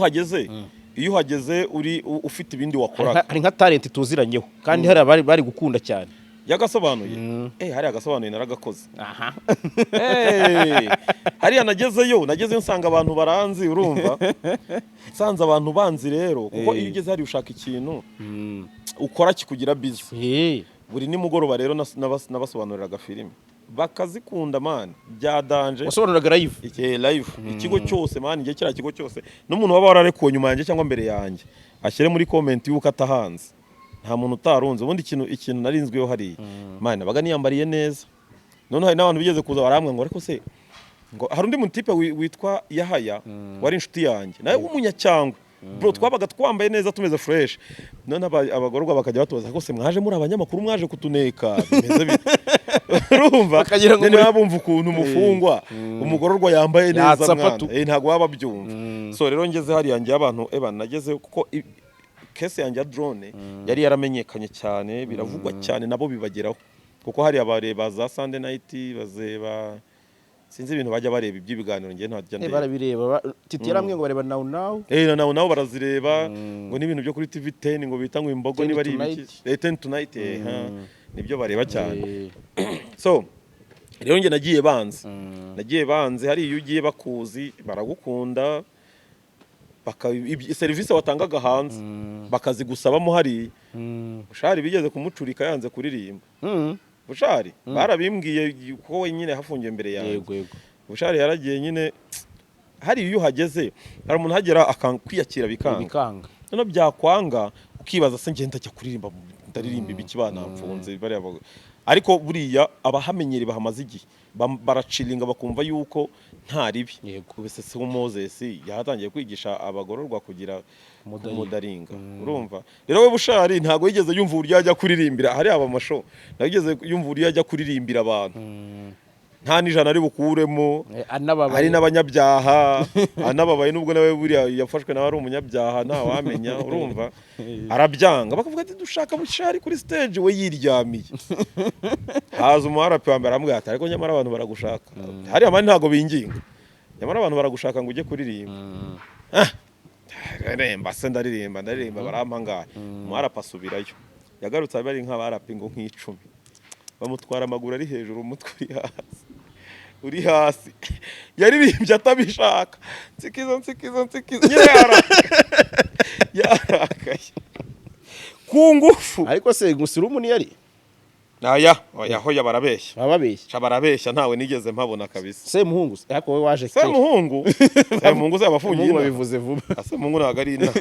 uhageze uri ufite ibindi wakoraga. Hari nka talent tuziranyeho kandi hari abari bari gukunda cyane. Yagasobanuye. Hari agasobanuye naragakoze. Aha. Hariya nagezeyo nsanga abantu baranzi. Urumva, nsanze abantu banzi rero, kuko iyo ugeze hariya ushaka ikintu ukora kikugira busy. Buri nimugoroba rero nabasobanuriraga filime bakazikunda, man, bya danger. Wasobanuraga live? Iki live, ikigo cyose, man. Igihe kiriya kigo cyose, n'umuntu waba wararekuwe nyuma yanjye cyangwa mbere yanjye ashyire muri comment y'uko atahanze. Nta muntu utarunze. Ubundi ikintu narinzweho hariya, man, nabaga niyambariye neza. None hari n'abantu bigeze kuza barambwira ngo ariko se, ngo hari undi mutipe witwa Yahaya wari inshuti yanjye nawe w'umunyacyangwe. Bro, twabaga twambaye neza, tumeze fresh. None abagororwa bakajya batubaza ko se mwaje muri abanyamakuru, mwaje kutuneka, bimeze bite? Urumva? Bakagira ngo Nyine baba bumva ukuntu umufungwa, umugororwa yambaye neza. Yatsa Mwana. patu. Ntabwo baba babyumva. So rero ngeze hariya njye abantu eba nageze kuko case yanjye ya drone yari yaramenyekanye cyane, biravugwa cyane, nabo bibageraho, kuko hariya bareba za Sunday Night, bazeba, sinzi ibintu bajya bareba iby'ibiganiro, njye ntajya ndeba. Barabireba. Titi yarambwiye ngo bareba Now Now. Nabo barazireba, ngo n'ibintu byo kuri TV 10 ngo bita ngo imbogo 10 niba ari Tonight. ibiki. 10 Tonight, ha, nibyo bareba cyane. So rero njye nagiye banze, nagiye banze. Hari iyo ugiye bakuzi baragukunda, serivisi watangaga hanze bakazigusabamo hariya. Bushari bigeze kumucurika yanze kuririmba. Bushari barabimbwiye ko we nyine hafungiwe imbere yanjye. Yego. Bushari yaragiye nyine. Hari iyo uhageze, hari umuntu uhagera akakwiyakira bikanga. Bikanga. Noneho byakwanga ukibaza: se ngenda njya kuririmba, ndaririmba ibiki banamfunze bariya Ariko buriya abahamenyereye, bahamaze igihe, baraciringa, bakumva yuko nta ribi. Ubese se Moses yatangiye kwigisha abagororwa kugira Kumudaringa. kumudaringa. Urumva rero, we Bushari ntabwo yigeze yumva uburyo yajya kuririmbira hariya aba amashow, ntabwo yigeze yumva uburyo yajya kuririmbira abantu nta n'ijana ari bukuremo. Anababaye. Hari n'abanyabyaha, anababaye, nubwo nawe buriya yafashwe nawe ari umunyabyaha, ntawamenya. Urumva, arabyanga, bakavuga ati: "Dushaka Bushari kuri stage." We yiryamiye. Haza umuharapi wa mbere aramubwira ati: "Ariko nyamara abantu baragushaka hariya, man, ntabwo binginga, nyamara abantu baragushaka ngo ujye kuririmba." Ah, ndaririmba se? Ndaririmba, ndaririmba, barampa ngahe? Umuharapi asubirayo. Yagarutse bari nk'abarapi ngo nk'icumi, bamutwara amaguru ari hejuru, umutwe uri hasi, uri hasi. Yaririmbye atabishaka: "Nsikiza, nsikiza, nsikiza." Nyine yarakaye, yarakaye ku ngufu. Ariko se gusirumu ntiyari? Aya oya, hoya, barabeshya. Baba babeshya. Sha, barabeshya, ntawe nigeze mpabona kabisa. Semuhungu se? Ariko wowe waje kera. Semuhungu, Semuhungu se abafungiye Semuhungu inaha? babivuze vuba. Ah, Semuhungu ntabwo ari inaha,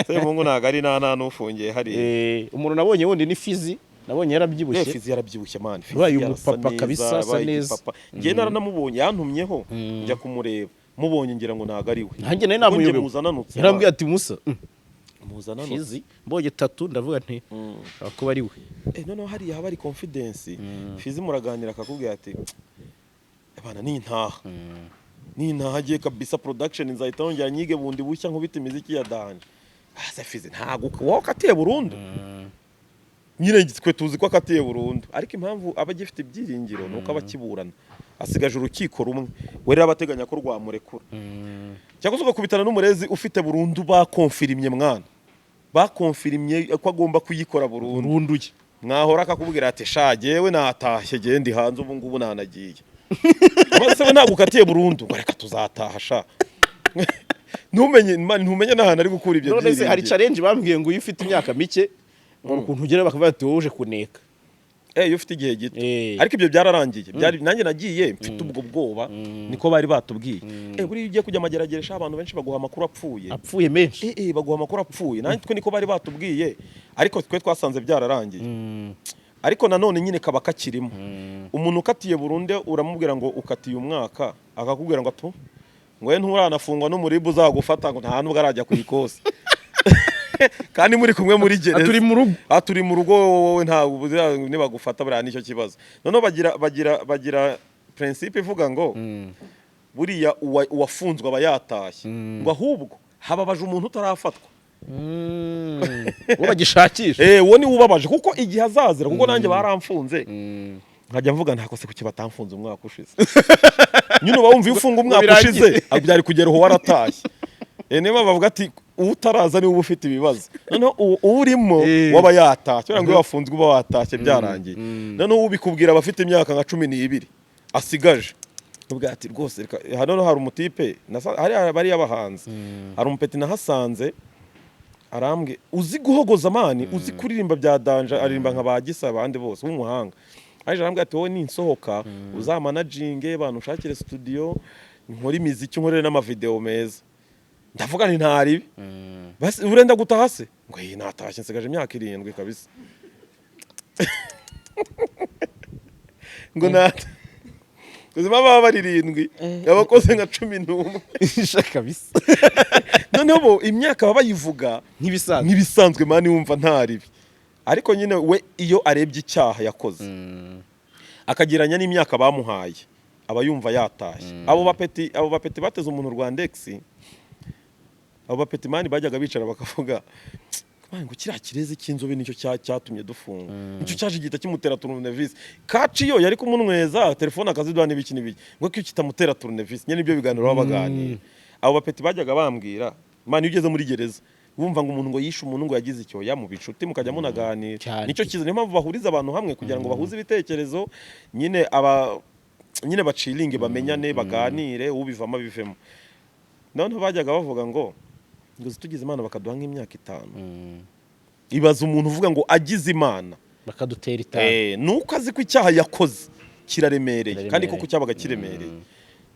Semuhungu ntabwo ari inaha, nta n'ufungiye hariya. Umuntu nabonye wundi ni Fizi, nabonye yarabyibushye. Fizi yarabyibushye, man. Fizi Yabaye yarasa umupapa neza, kabisa, asa yabaye neza. igipapa. Njye naranamubonye, yantumyeho njya kumureba, mubonye ngira ngo ntabwo ari we. Nanjye nari Kuko njye namuyobewe. muza ananutse. Yarambwiye ati: "Musa, Muza ananutse. Fizi mbonye tatu ndavuga nti ashobora kuba ari we." Noneho hariya haba hari confidence. Fizi muraganira akakubwira ati: "Abana nintaha, nintaha agiye kabisa production nzahita nongera nyige bundi bushya, nkubita imiziki ya danger." Ah, se Fizi ntago wowe akatiye burundu nyine? Twe tuzi ko akatiye burundu, ariko impamvu aba agifite ibyiringiro ni uko aba akiburana, asigaje urukiko rumwe. We rero aba ateganya ko rwamurekura, cyangwa se ugakubitana n'umurezi ufite burundu, bakonfirimye, mwana, bakonfirimye ko agomba kuyikora burundu. Burundu ye. Mwahora akakubwira ati: "Sha, jyewe natashye, jyewe ndi hanze ubu ngubu nanagiye." Maze se we ntabwo ukatiye burundu, ngo: "Reka tuzataha sha." Ntumenye, man, ntumenye n'ahantu ari gukura ibyo None se hari byiringiro. challenge bambwiye ngo iyo ufite imyaka mike. Ukuntu ugera bakavuga ati: "Wowe uje kuneka." Iyo ufite igihe gito. Eh. Ariko ibyo byararangiye. Byari nanjye nagiye mfite ubwo bwoba, niko bari batubwiye. Buriya iyo ugiye kujya amagerageresha, abantu benshi baguha amakuru apfuye. Apfuye menshi. Baguha amakuru apfuye. Nanjye twe niko bari batubwiye, ariko twe twasanze byararangiye. Ariko nanone nyine kaba kakirimo. Umuntu ukatiye burundu, uramubwira ngo ukatiye umwaka, akakubwira ngo atu ngo we nturanafungwa n'umuribu uzagufata, ngo nta nubwo arajya ku ikosi kandi muri kumwe muri gereza. Turi mu rugo. Ah, turi mu rugo, wowe ntabwo nibagufata buriya nicyo kibazo. Noneho bagira principe ivuga ngo buriya uwafunzwe aba yatashye, ngo ahubwo hababaje umuntu utarafatwa. Uwo bagishakisha. Uwo niwe ubabaje, kuko igihe azazira, kuko nanjye baramfunze, nkajya mvuga ntako se kuki batamfunze umwaka ushize? Nyine uba wumva iyo ufunga umwaka Birangire. ushize, byari kugera uwo waratashye. Niyo mpamvu bavuga ati utaraza niwe uba ufite ibibazo, noneho uwurimo waba yatashye. Kubera ngo iyo wafunzwe uba watashye, byarangiye. Noneho ubikubwira aba afite imyaka nka 12 asigaje. Ubwo ati rwose reka hano hari umutipe hari bariya bahanzi, hari umupeti nahasanze, arambwe uzi guhogoza man, uzi kuririmba bya danger, aririmba nka ba Gisa, abandi bose, w'umuhanga. Aje arambwira ati: "Wowe ninsohoka uzamanaginge abantu, ushakire studio, nkore imiziki, nkorere n'amavideo meza." Ndavuga nti ntaribi basi, urenda gutaha se? Ngo iyi natashye, nsigaje imyaka 7 kabisa. Ngo nata ubuzima baba bari 7, abakoze nka 11. Sha kabisa. Noneho bo imyaka baba bayivuga nk'ibisanzwe. Nk'ibisanzwe man, wumva ntaribi. Ariko nyine we iyo arebye icyaha yakoze akagereranya n'imyaka bamuhaye, aba yumva yatashye. Abo bapeti bateze umuntu Rwandex, abo bapeti man, bajyaga bicara bakavuga: "Man, ngo kiriya kirezi cy'inzobe nicyo cyatumye dufunga, nicyo cyaje gihita kimutera tournevis." Kaci yo yari kumunyweza telefone akaziduha n'ibiki n'ibiki, ngo ko kitamutera tournevis nyine. Nibyo biganiro baba baganira. Abo bapeti bajyaga bambwira: "Man, iyo ugeze muri gereza wumva ngo umuntu ngo yishe umuntu, ngo yagize icyo ya mu bicuti, mukajya munaganira." Cyane. Nicyo cyiza, niyo mpamvu bahuriza abantu hamwe kugira ngo bahuze ibitekerezo nyine, aba nyine baciringe, bamenyane, baganire, ubivamo abivemo. Noneho bajyaga bavuga ngo tugize Imana bakaduha nk'imyaka 5. Ibaza umuntu uvuga ngo agize Imana bakadutera 5. Nuko azi ko icyaha yakoze kiraremereye kandi Kiraremereye. koko cyabaga kiremereye.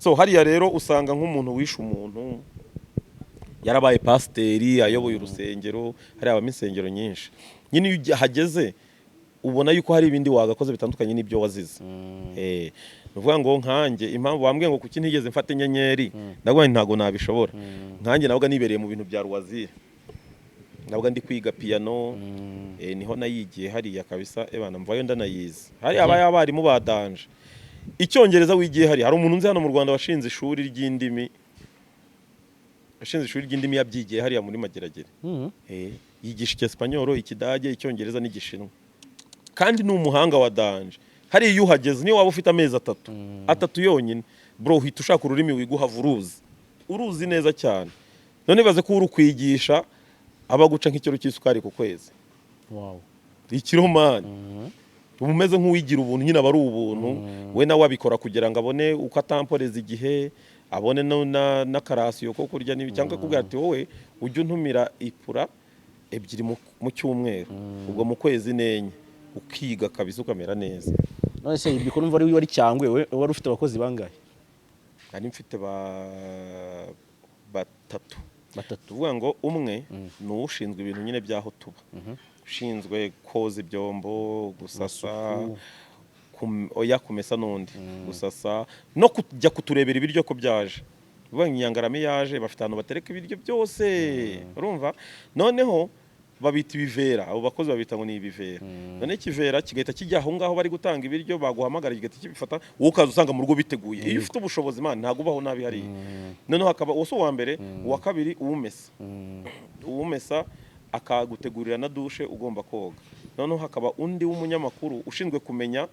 So hariya rero usanga nk'umuntu wishe umuntu yarabaye pasiteri, ayoboye urusengero. Hariya habamo insengero nyinshi nyine. Iyo uhageze ubona yuko hari ibindi wagakoze bitandukanye n'ibyo wazize. Ni ukuvuga ngo nkanjye impamvu wambwiye ngo kuki ntigeze mfata inyenyeri, ndavuga nti ntabwo nabishobora. Nkanjye nabaga nibereye mu bintu bya loisir, nabaga ndi kwiga piano. Niho nayigiye hariya kabisa. Ebana mvayo ndanayizi. Hariya abaye abarimu ba danger. Icyongereza wigiye hariya, hari umuntu nzi hano mu Rwanda washinze ishuri ry'indimi, yabyigiye hariya muri Mageragere. Yigisha Icyesipanyoro, Ikidage, Icyongereza n'Igishinwa, kandi ni umuhanga wa danger. Hariya iyo uhageze, niyo waba ufite amezi 3, 3 yonyine, bro, uhita ushaka ururimi wiga uhava uruzi, uruzi neza cyane. None ibaze ko uri kwigisha aba guca nk'ikiro cy'isukari ku kwezi. Wow. Ikiro man. Uba umeze nk'uwigira ubuntu nyine, aba ari ubuntu. We nawe abikora kugira ngo abone uko atamporeza igihe, abone n'akarasiyo ko kurya n'ibi, cyangwa akakubwira ati: "Wowe ujye untumira ipura 2 mu cyumweru, ubwo mu kwezi nenye." Ukiga kabisa ukamera neza. None se ibyo numva wari cyangwe, we wari ufite abakozi bangahe? Nari mfite batatu. Batatu. Tuvuga ngo umwe ni ushinzwe ibintu nyine by'aho tuba, ushinzwe koza ibyombo, gusasa, Amasuku. Oya, kumesa n'undi, gusasa no kujya kuturebera ibiryo ko byaje. Uvuga ngo inyangarama yaje, bafite ahantu batereka ibiryo byose, urumva? Noneho babita ibivera, abo bakozi babita ngo ni ibivera. None ikivera kigahita kijya aho ngaho bari gutanga ibiryo, baguhamagara kigahita kibifata, wowe ukaza usanga mu rugo biteguye. Iyo ufite ubushobozi man, ntabwo ubaho nabi hariya. Noneho hakaba uwo si uwa mbere, uwa kabiri uwumesa, uwumesa akagutegurira na dushe ugomba koga. Noneho hakaba undi w'umunyamakuru ushinzwe kumenya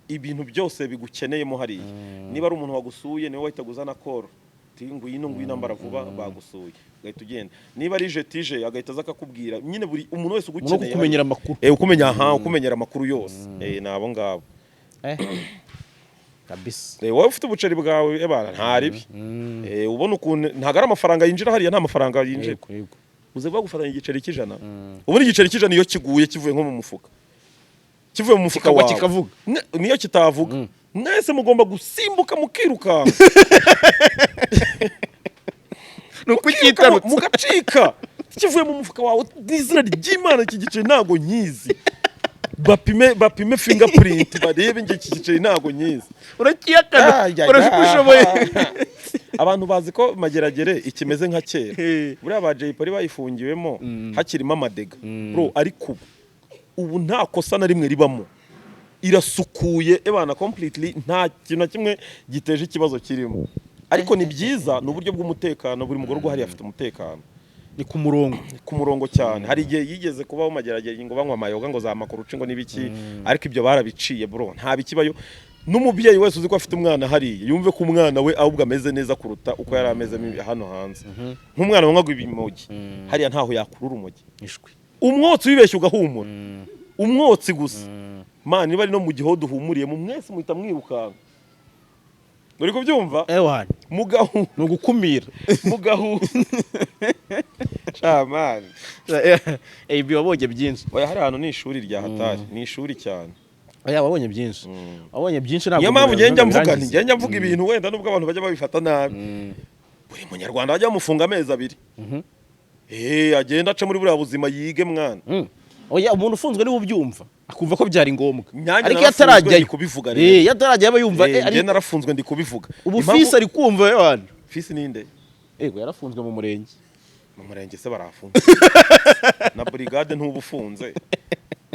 ibintu byose bigukeneyemo hariya. Niba ari umuntu wagusuye, niwe wahita uzana koro, uti: "Ngwino, ngwino, ambara vuba, bagusuye," ugahita ugenda. Niba ari jetije, agahita aza akakubwira. Nyine buri umuntu wese umuntu ugukeneye kukumenyera amakuru. Ukumenya, aha, ukumenyera amakuru yose. Ni abo ngabo. Kabisa. Wowe ufite ubuceri bwawe, ebana ntaribi. Ubona ukuntu ntabwo ari amafaranga yinjira hariya, nta mafaranga yinjira. Yego, yego. Uze bagufatanya igiceri cy'ijana. Ubundi igiceri cy'ijana iyo kiguye, kivuye nko mu mufuka, kivuye mu mufuka Kikagwa wawe, kikavuga. Niyo kitavuga, mwese mugomba gusimbuka mukirukanka. Ni ukucyitarutsa. Mugacika. Kivuye mu mufuka wawe, n'izina ry'Imana, iki giceri ntabwo nyizi. Bapime, bapime fingerprint, barebe. Njye iki giceri ntabwo nyizi. Uracyiyakana. Ay, ay, Urashaka uko ay. ushoboye. Abantu bazi ko Mageragere ikimeze nka kera. Buriya ba Jay Polly bayifungiwemo hakirimo amadega, bro, ariko ubu nta kosa na rimwe ribamo, irasukuye ebana, completely, nta kintu na kimwe giteje ikibazo kirimo. Ariko ni byiza, ni uburyo bw'umutekano. Buri mugororwa hariya afite umutekano. Ni ku murongo. Ku murongo cyane. Hari igihe yigeze kubaho Mageragere ngo banywa amayoga, ngo za makuruci, ngo n'ibiki, ariko ibyo barabiciye, bro, nta bikibayo. N'umubyeyi wese uzi ko afite umwana hariya yumve ko umwana we ahubwo ameze neza kuruta uko yari ameze hano hanze. Nk'umwana wanywaga ibimogi, hariya ntaho yakurura urumogi. Ishwi. Umwotsi wibeshye ugahumura, umwotsi gusa, man, niba ari no mu gihe duhumuriyemo, mwese muhita mwirukanka. Uri kubyumva? Ewana. Mugahu Ni ugukumira. Mugahu sha, man. Ibi wabonye byinshi. Oya, hari ahantu ni ishuri rya hatari, ni ishuri cyane. Oya, wabonye byinshi, wabonye byinshi, ntabwo Niyo mpamvu umuntu ngenda mvuga nti yabirangiza. ngenda mvuga ibintu wenda nubwo abantu bajya babifata nabi. Buri munyarwanda bajya bamufunga amezi 2, agenda aca muri buriya buzima, yige, mwana. Oya, umuntu ufunzwe niwe ubyumva, akumva ko byari ngombwa. Nanjye Ariko iyo narafunzwe, atarajyayo, ndi kubivuga rero. Iyo atarajyayo aba yumva Njye narafunzwe, ndi kubivuga. Ubu fisi ari kumva, ewana. Fisi ninde? Yego, yarafunzwe mu murenge. Mu murenge se barafunze? Na brigade ntuba ufunze.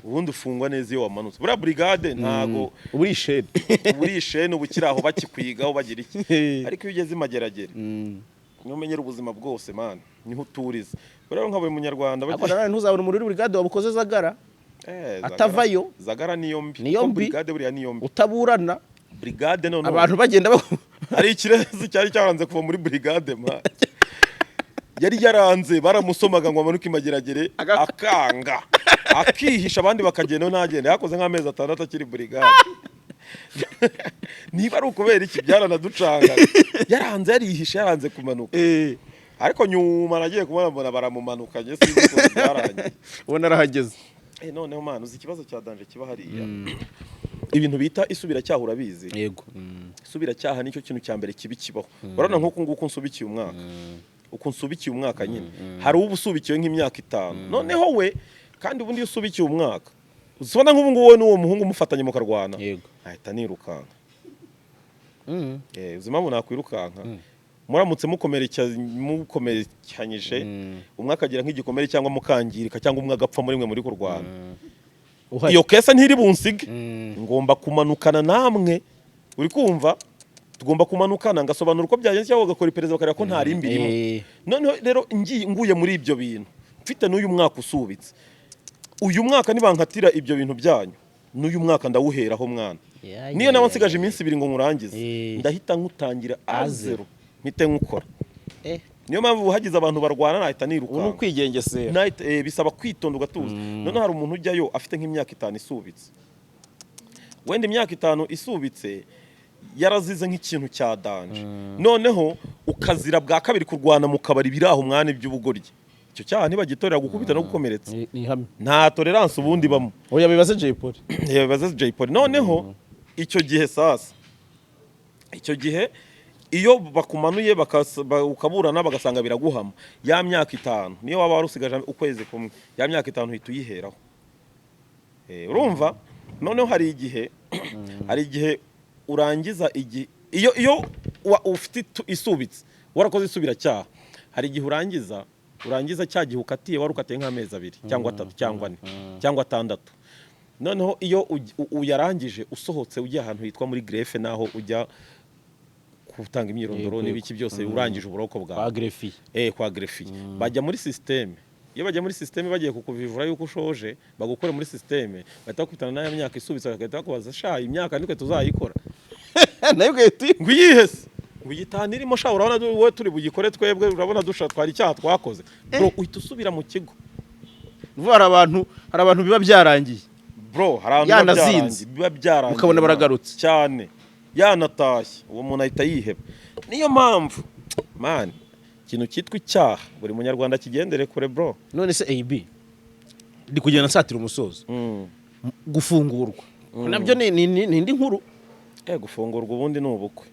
Ubundi ufungwa neza iyo wamanutse. Buriya brigade ntago Ubu uri isheni. Uba uri isheni, uba ukiri aho bakikwigaho bagira iki. Ariko iyo ugeze i Mageragere niho umenyera ubuzima bwose, man, niho uturiza. Buriya nka buri munyarwanda Ariko nanone ntuzabona umuriro uri brigade wabukoze zagara. Atavayo. Zagara niyo mbi. Niyo Kuko mbi. Brigade buriya niyo mbi. Utaburana. Brigade noneho Abantu bagenda hari ikirezi cyari cyaranze kuva muri brigade, man. Yari yaranze, baramusomaga ngo amanuke i Mageragere, akanga, akihisha, abandi bakagenda ntagende. Yakoze nk'amezi 6 akiri brigade. Niba ari ukubera iki, byaranaducanga. Yaranze, yarihishe, yaranze kumanuka. Ariko nyuma nagiye kubona mbona baramumanukanye, sinzi ukuntu byarangiye. Ubona arahageze. Noneho man, uzi ikibazo cya danger kiba hariya? Ibintu bita isubiracyaha, urabizi? Yego. Isubiracyaha nicyo kintu cya mbere kibi kibaho. Urabona nk'uku nguku nsubikiye umwaka, uku nsubikiye umwaka nyine, hari uba usubikiwe nk'imyaka 5. Noneho we kandi, ubundi iyo usubikiye umwaka, uzibona nk'ubu ngubu wowe n'uwo muhungu mufatanye mukarwana, ahita nirukanka. Uzi impamvu nakwirukanka? Muramutse mukomerekanyije, umwe akagira nk'igikomere cyangwa mukangirika, cyangwa umwe agapfa muri mwe muri kurwana, Uhari. iyo case ntiri bunsige. Ngomba kumanukana namwe, uri kumva? Tugomba kumanukana ngasobanura uko byagenze, cyangwa ugakora iperereza bakareba ko nta rimbi irimo. Noneho rero nguye muri ibyo bintu mfite n'uyu mwaka usubitse, uyu mwaka nibankatira ibyo bintu byanyu, n'uyu mwaka ndawuheraho, mwana. Niyo naba nsigaje iminsi 2 ngo nkurangize, ndahita nkutangira A a zero. zero, mpite nkukora. Niyo mpamvu hagize abantu barwana nahita Ubu ni nirukanka. ukwigengesera. Bisaba kwitonda ugatuza. Noneho hari umuntu ujyayo afite nk'imyaka 5 isubitse, wenda imyaka 5 isubitse yarazize nk'ikintu cya danger, noneho ukazira bwa kabiri kurwana mu kabari, biri aho, mwana, iby'ubugoryi. Icyo cyaha ntibagitorera, gukubita no gukomeretsa. Ni ihame. Nta tolerance ubundi bamo. Oya, bibaze Jay Polly. Bibaze Jay Polly. Noneho icyo gihe sasa, icyo gihe iyo bakumanuye ukaburana bagasanga biraguhama, ya myaka 5, niyo waba warusigaje ukwezi kumwe, ya myaka 5 uhita uyiheraho. Urumva noneho hari igihe urangiza igihe, iyo ufite isubitse, warakoze isubiracyaha, hari igihe urangiza cya gihe ukatiye, wari ukatiye nk'amezi 2 cyangwa 3 cyangwa 4 cyangwa 6. Noneho iyo uyarangije, usohotse ujya ahantu hitwa muri greffe, naho ujya gutanga imyirondoro n'ibiki byose, urangije uburoko bwawe. Kwa greffier. Kwa greffier bajya muri système. Iyo bajya muri système bagiye kukuvivura yuko ushoje, bagukore muri système, bahita bakubitana n'aya myaka isubitse, bagahita bakubaza: "Sha, imyaka nitwe tuzayikora." Nayo ugahita Ngo iyihe se? Ngo igitanu irimo, sha, urabona wowe turi bugikore twebwe? Urabona dusha twari icyaha twakoze? Bro, uhita usubira mu kigo. Vuba hari abantu biba byarangiye. Bro, hari abantu biba Yanazinze. byarangiye, biba byarangiye. Ukabona baragarutse. Cyane, yanatashye, uwo muntu ahita yiheba. Niyo mpamvu, man, Ikintu cyitwa icyaha, buri Munyarwanda kigendere kure, bro. None se AB, ndi kugenda nsatira umusozo. Gufungurwa nabyo ni indi nkuru. Gufungurwa ubundi ni ubukwe.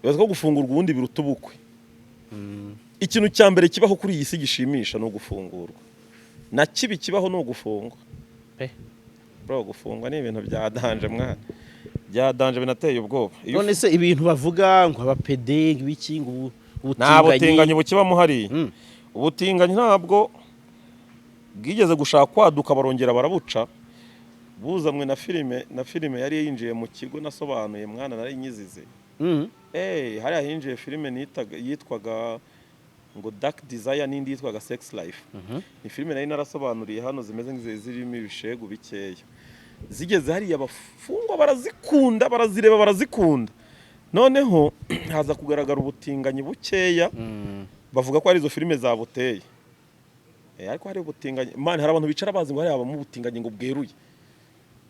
Bibaza ko gufungurwa ubundi biruta ubukwe. Ikintu cya mbere kibaho kuri iyi si gishimisha ni ugufungurwa, na kibi kibaho ni ugufungwa. Pe. Bro, gufungwa ni ibintu bya danger, mwana, bya danger, binateye ubwoba. Iyo None se ibintu bavuga ngo abapede, ngo ibiki, ngo Nta butinganyi ubutinganyi? bukibamo hariya. Ubutinganyi ntabwo bwigeze gushaka kwaduka, barongera barabuca, buzamwe na filime yari yinjiye mu kigo nasobanuye, mwana, nari nyizize. Hariya hinjiye filime yitwaga ngo Dark Desire n'indi yitwaga Sex Life. Ni filime nari narasobanuriye hano, zimeze nk'izi zirimo ibishegu bikeya. Zigeze hariya, abafungwa barazikunda, barazireba, barazikunda. Noneho haza kugaragara ubutinganyi bukeya, bavuga ko ari izo filime zabuteye. Ariko hari ubutinganyi, man, hari abantu bicara bazi ngo hariya habamo ubutinganyi ngo bweruye,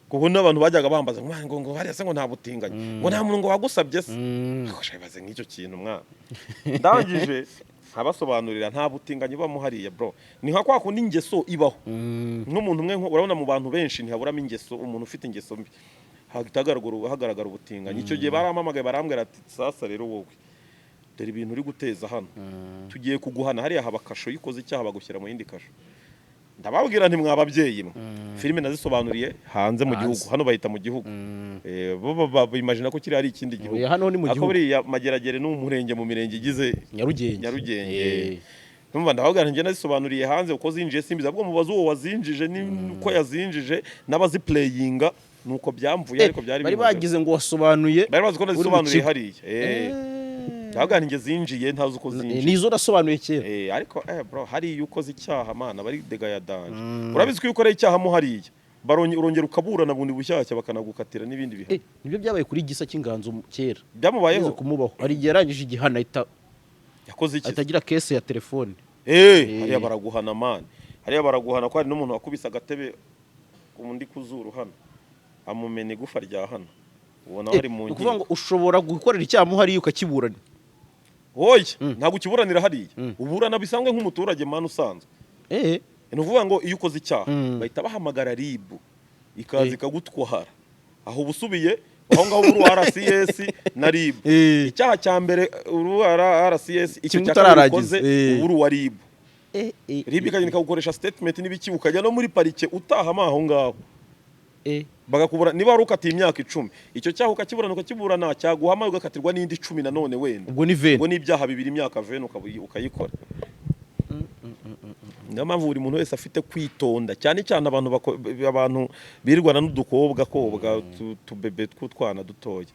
kuko n'abantu bajyaga bambaza ngo, "Man, ngo hariya se ngo nta butinganyi, ngo nta muntu ngo wagusabye se?" Ariko sha, ibaze nk'icyo kintu, mwana. Ndangije nkabasobanurira, nta butinganyi bubamo hariya, bro. Ni nka kwa kundi ingeso ibaho nk'umuntu umwe, urabona mu bantu benshi ntihaburamo ingeso, umuntu ufite ingeso mbi, hahita hagaragara ubutinganyi. Icyo gihe barampamagaye, barambwira ati: "Sasa rero wowe, dore ibintu uri guteza hano, tugiye kuguhana." Hariya haba kasho, iyo ukoze icyaha bagushyira mu yindi kasho. Ndababwira nti: "Mwa babyeyi mwe, filime nazisobanuriye hanze mu Hanze. gihugu." Hano bahita mu gihugu. Bo bimagina ko kiriya ari ikindi gihugu. Oya, hano ni mu Ariko gihugu. buriya Mageragere ni umurenge mu mirenge igize Nyarugenge. Nyarugenge. Numva ndababwira nti: "Njye nazisobanuriye hanze, uko zinjiye simbizi, ahubwo mubaze uwo wazinjije ni uko yazinjije n'abaziplayinga." Nuko byamvuye, ariko byari Bari bimaze. bagize ngo wasobanuye Bari bazi ko uri mu nazisobanuriye kigo. hariya. Ndababwira nti: "Njye zinjiye ntazi uko zinjiye." Nizo nasobanuye kera. Ariko bro, hariya ukoze icyaha, mana, bari dega ya danger. Urabizi ko iyo ukoreye icyaha mo hariya, urongera ukaburana bundi bushyashya, bakanagukatira n'ibindi bihano. Nibyo byabaye kuri Gisa cy'Inganzo kera. Byamubayeho? Bigeze kumubaho, hari igihe yarangije igihano ahita Yakoze iki? ahita agira case ya telefone. Hariya baraguhana, man, hariya baraguhana, ko hari n'umuntu wakubise agatebe undi ku zuru hano, amumena igufa rya hano, ubona ari mu Ni ukuvuga ngo nkiko. ushobora gukorera icyaha mo hariya ukakiburana? Oya, ntabwo ukiburanira hariya, uburana bisanzwe nk'umuturage, man, usanzwe. Ni ukuvuga ngo iyo ukoze icyaha, bahita bahamagara RIB, ikaza ikagutwara. Aho uba usubiye aho ngaho, uri RCS na RIB. Icyaha cya mbere uri RCS, icyo Kimwe cya kabiri utararangiza. ukoze, uba uri uwa RIB. RIB ikagenda ikagukoresha statement n'ibiki, ukajya no muri parike utahamo aho ngaho, bagakubura. Niba wari ukatiye imyaka 10, icyo cyaha ukakiburana, ukakiburana, cyaguhama ugakatirwa n'indi 10 nanone wenda. Ubwo ni 20. Ubwo ni ibyaha bibiri, imyaka 20 ukayikora. Niyo mpamvu buri muntu wese afite kwitonda, cyane cyane abantu birirwana n'udukobwa kobwa, tubebe tw'utwana dutoya,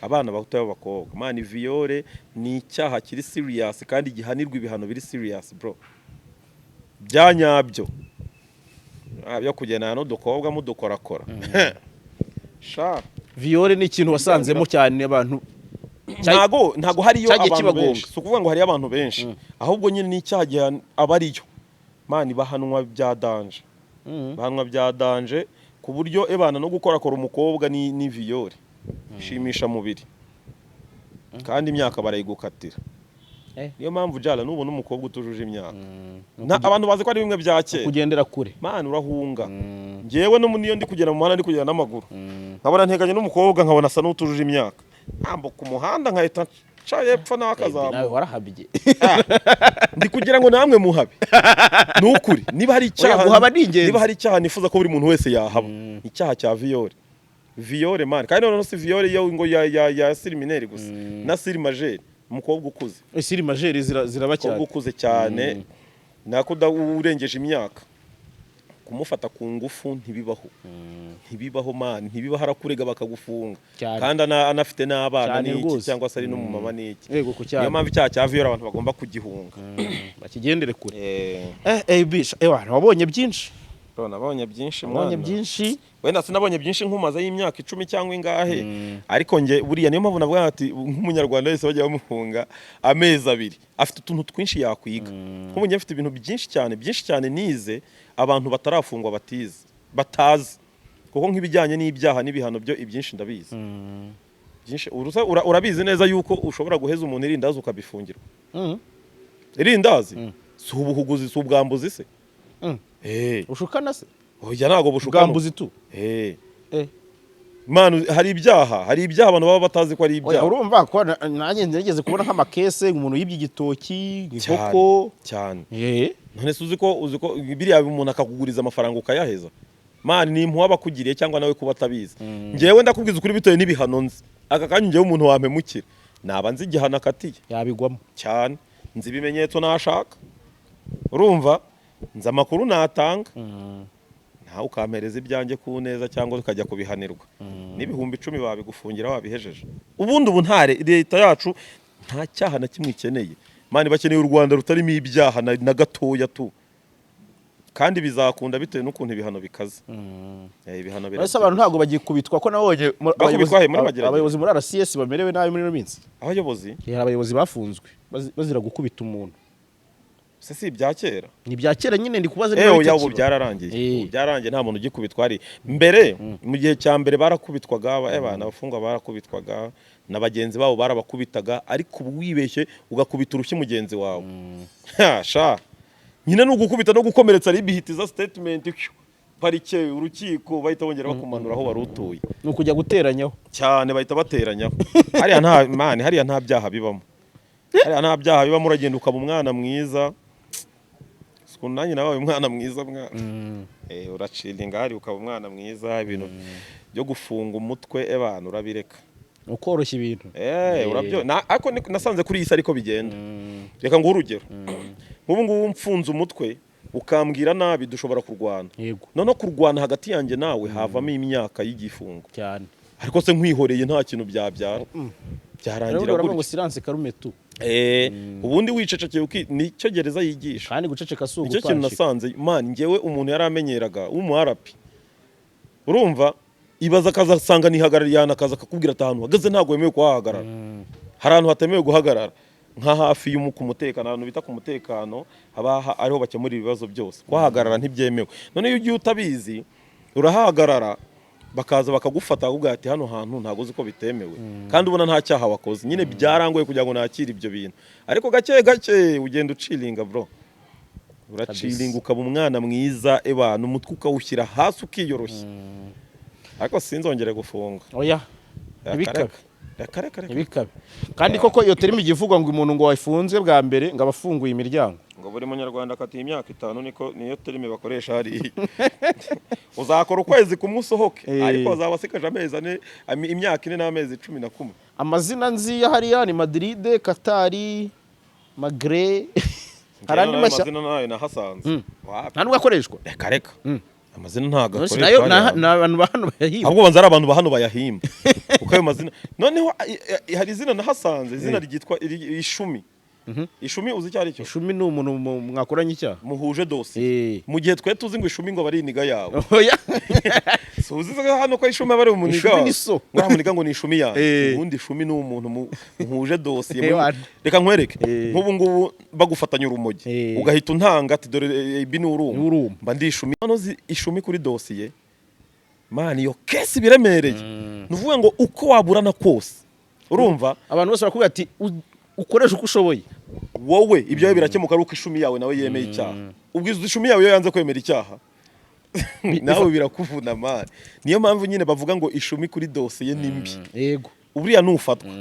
abana bato b'abakobwa. Man, viol ni icyaha kiri serious kandi gihanirwa ibihano biri serious, bro, bya nyabyo. Byo kugendana n'udukobwa mudukorakora, sha. Viol ni ikintu wasanzemo cyane abantu Ntago hariyo cyagiye abantu kibagonga. benshi. Si ukuvuga ngo hariyo abantu benshi, ahubwo nyine ni icyaha aba ariyo, man, bahanwa bya danger. Bahanwa bya danger ku buryo ebana no gukorakora umukobwa ni viol, shimisha mubiri, kandi imyaka barayigukatira. Niyo mpamvu jala nubona umukobwa utujuje imyaka, abantu bazi ko ari bimwe bya kera. Kugendera kure. Man, urahunga. Njyewe no niyo ndi kugera mu muhanda, ndi kugenda n'amaguru, nkabona nteganye n'umukobwa, nkabona asa n'utujuje imyaka, ntambuka umuhanda nkahita nca hepfo Nawe n'akazamuka. warahabye. Ndi kugira ngo namwe muhabe. Ni ukuri, niba hari icyaha Oya, guhaba ni ingenzi. Niba hari icyaha nifuza ko buri muntu wese yahaba, icyaha cya viol. Viol, man, kandi noneho si viol yo ngo ya sur mineur gusa, na sur majeur, umukobwa ukuze. Sur majeur ziraba Umukobwa cyane. ukuze cyane, nako urengeje imyaka, kumufata ku ngufu ntibibaho, ntibibaho, man, ntibibaho. Arakurega bakagufunga. Cyane. Kandi anafite n'abana Cyane n'iki, rwose. cyangwa se ari n'umumama n'iki. Yego, ku cyane. Niyo mpamvu icyaha cya viol abantu bagomba kugihunga. Bakigendere kure. Bisha ewa, wabonye byinshi. Bro, nabonye byinshi, Wabonye mwana. byinshi. Wenda sinabonye byinshi nkumaze y'imyaka 10 cyangwa ingahe, ariko nge buriya niyo mpamvu navuga ati nk'Umunyarwanda wese bajya bamufunga amezi 2, afite utuntu twinshi yakwiga. Nk'ubu njye mfite ibintu byinshi cyane, byinshi cyane nize abantu batarafungwa batize, batazi, kuko nk'ibijyanye n'ibyaha n'ibihano byo, ibyinshi ndabizi, byinshi. Urabizi neza yuko ushobora guheza umuntu irindazi ukabifungirwa? Irindazi si ubuhuguzi, si ubwambuzi se? Ushukana se? Oya, ntabwo bushukana. Ubwambuzi tu. Man, hari ibyaha abantu baba batazi ko ari Oya, ibyaha. Urumva ko nanjye nigeze kubona nk'amakese, umuntu yibye igitoki, inkoko. Cyane. None se uzi ko biriya umuntu akakuguriza amafaranga ukayaheza? Man, ni impuhwe aba akugiriye cyangwa nawe kuba atabizi. Njyewe ndakubwiza ukuri, bitewe n'ibihano nzi aka kanya, njyewe umuntu wampemukira naba nzi igihano akatiye. Yabigwamo. Cyane. Nzi ibimenyetso nashaka, urumva, nzi amakuru natanga, nawe ukampereza ibyanjye ku neza cyangwa ukajya kubihanirwa n'10,000 babigufungira wabihejeje. Ubundi ubu nta leta yacu nta cyaha na kimwe ikeneye. Man, bakeneye u Rwanda rutarimo ibyaha na gatoya tu, kandi bizakunda bitewe n'ukuntu ibihano bikaze. Ibihano Ese abantu ntabwo bagikubitwa, ko nabonye Bakubitwa he? Muri Mageragere? Abayobozi muri RCS bamerewe nabi muri ino minsi? Abayobozi? Hari abayobozi bafunzwe bazira gukubita umuntu. Se si ibya kera? Ni ibya kera nyine, ndi kubaza niba Ewe ya, ubu bitakiba. byararangiye. Eh. Ubu byararangiye, nta muntu ugikubitwa. Hari mbere, mu gihe cya mbere barakubitwaga, abana abafungwa barakubitwaga na bagenzi babo barabakubitaga, ariko ubu wibeshye ugakubita urushyi mugenzi wawe. Ha, sha nyine ni ugukubita no gukomeretsa, ribihitiza statement, phew, parike, urukiko, bahita bongera bakumanura aho wari utuye. Ni ukujya guteranyaho. Cyane, bahita bateranyaho. Hariya nta, man, hariya nta byaha bibamo, hariya nta byaha bibamo. Uragenda ukaba umwana mwiza. Ukuntu nanjye nabaye umwana mwiza mwana. Uraciringa hari ukaba umwana mwiza, ibintu byo gufunga umutwe ebana urabireka. Ukoroshya ibintu. Urabyo ariko nasanze kuri iyi si ariko bigenda. Reka nguhe urugero. Nk'ubu ngubu mfunze umutwe ukambwira nabi, dushobora kurwana. Noneho kurwana hagati yanjye nawe havamo imyaka y'igifungo. Ariko se nkwihoreye nta kintu byabyara, byarangira Rero baravuga ngo gutyo. Silence calme tout. Ubundi wicecekeye nicyo gereza yigisha. Kandi guceceka si Nicyo kintu ugupanshika. nasanze, man. Njyewe umuntu yari amenyeraga w'umuharapi, urumva, ibaza akazasanga nihagarariye ahantu, akaza akakubwira ati: "Ahantu uhagaze ntabwo wemewe kuhahagarara." Hari ahantu hatemewe guhagarara, nka hafi ku mutekano, ahantu bita ku mutekano, haba ariho bakemurira ibibazo byose. Kuhahagarara ntibyemewe. None iyo ugiye utabizi urahahagarara, bakaza bakagufata, bakakubwira ati: "Hano hantu ntabwo uzi ko bitemewe?" Kandi ubona nta cyaha wakoze. Nyine byarangoye kugira ngo nakire ibyo bintu, ariko gake gake ugenda uciringa, bro, uraciringa ukaba umwana mwiza ebana, umutwe ukawushyira hasi ukiyoroshya. Ariko sinzongere gufunga. Oya. Reka, Ntibikabe. reka. Reka, reka, reka. Ntibikabe. Kandi koko iyo terimi ijya ivugwa ngo umuntu ngo wafunzwe bwa mbere ngo aba afunguye imiryango. Ngo buri munyarwanda akatiye imyaka 5, niko niyo terime bakoresha hariya. Uzakora ukwezi kumwe usohoke, ariko azaba asigaje amezi 4, imyaka 4 n'amezi 11. Amazina nzi ya hariya ni Madrid, Katari, Magre, hari andi Njyewe mashya. amazina nayo nahasanze. Wapi. Nta nubwo akoreshwa. Reka, reka, amazina ntabwo None se akoreshwa nayo hariya. ni abantu ba hano bayahimba. Ahubwo banza ari abantu ba hano bayahimba, kuko ayo mazina noneho hari izina nahasanze, izina ryitwa ishumi. Ishumi uzi icyo ari cyo? Ishumi ni umuntu mwakoranye icyaha. Muhuje dosiye. Mu gihe twe tuzi ngo ishumi ngo bari iniga yawe. Oya. Si uzi se hano ko ishumi aba ari umuniga Ishumi wawe? ni so. Ngo uriya muniga ngo ni ishumi yanjye. Ubundi ishumi ni umuntu muhuje dosiye. Wana. Reka nkwereke. Nk'ubu ngubu bagufatanya urumogi, ugahita untanga ati: "Dore ibi ni uruma." Ni uruma. Mba ndi ishumi. Hano ishumi kuri dosiye, man, iyo case biremereye. Ni ukuvuga ngo uko waburana kose, urumva, Abantu bose barakubwira ati: "Ukoreshe uko ushoboye." Wowe ibyawe birakemuka ari uko ishumi yawe nawe yemeye icyaha. Ubwo ishumi yawe iyo yanze kwemera icyaha, nawe birakuvuna, man. Niyo mpamvu nyine bavuga ngo ishumi kuri dosiye ni mbi. Uriya nufatwa,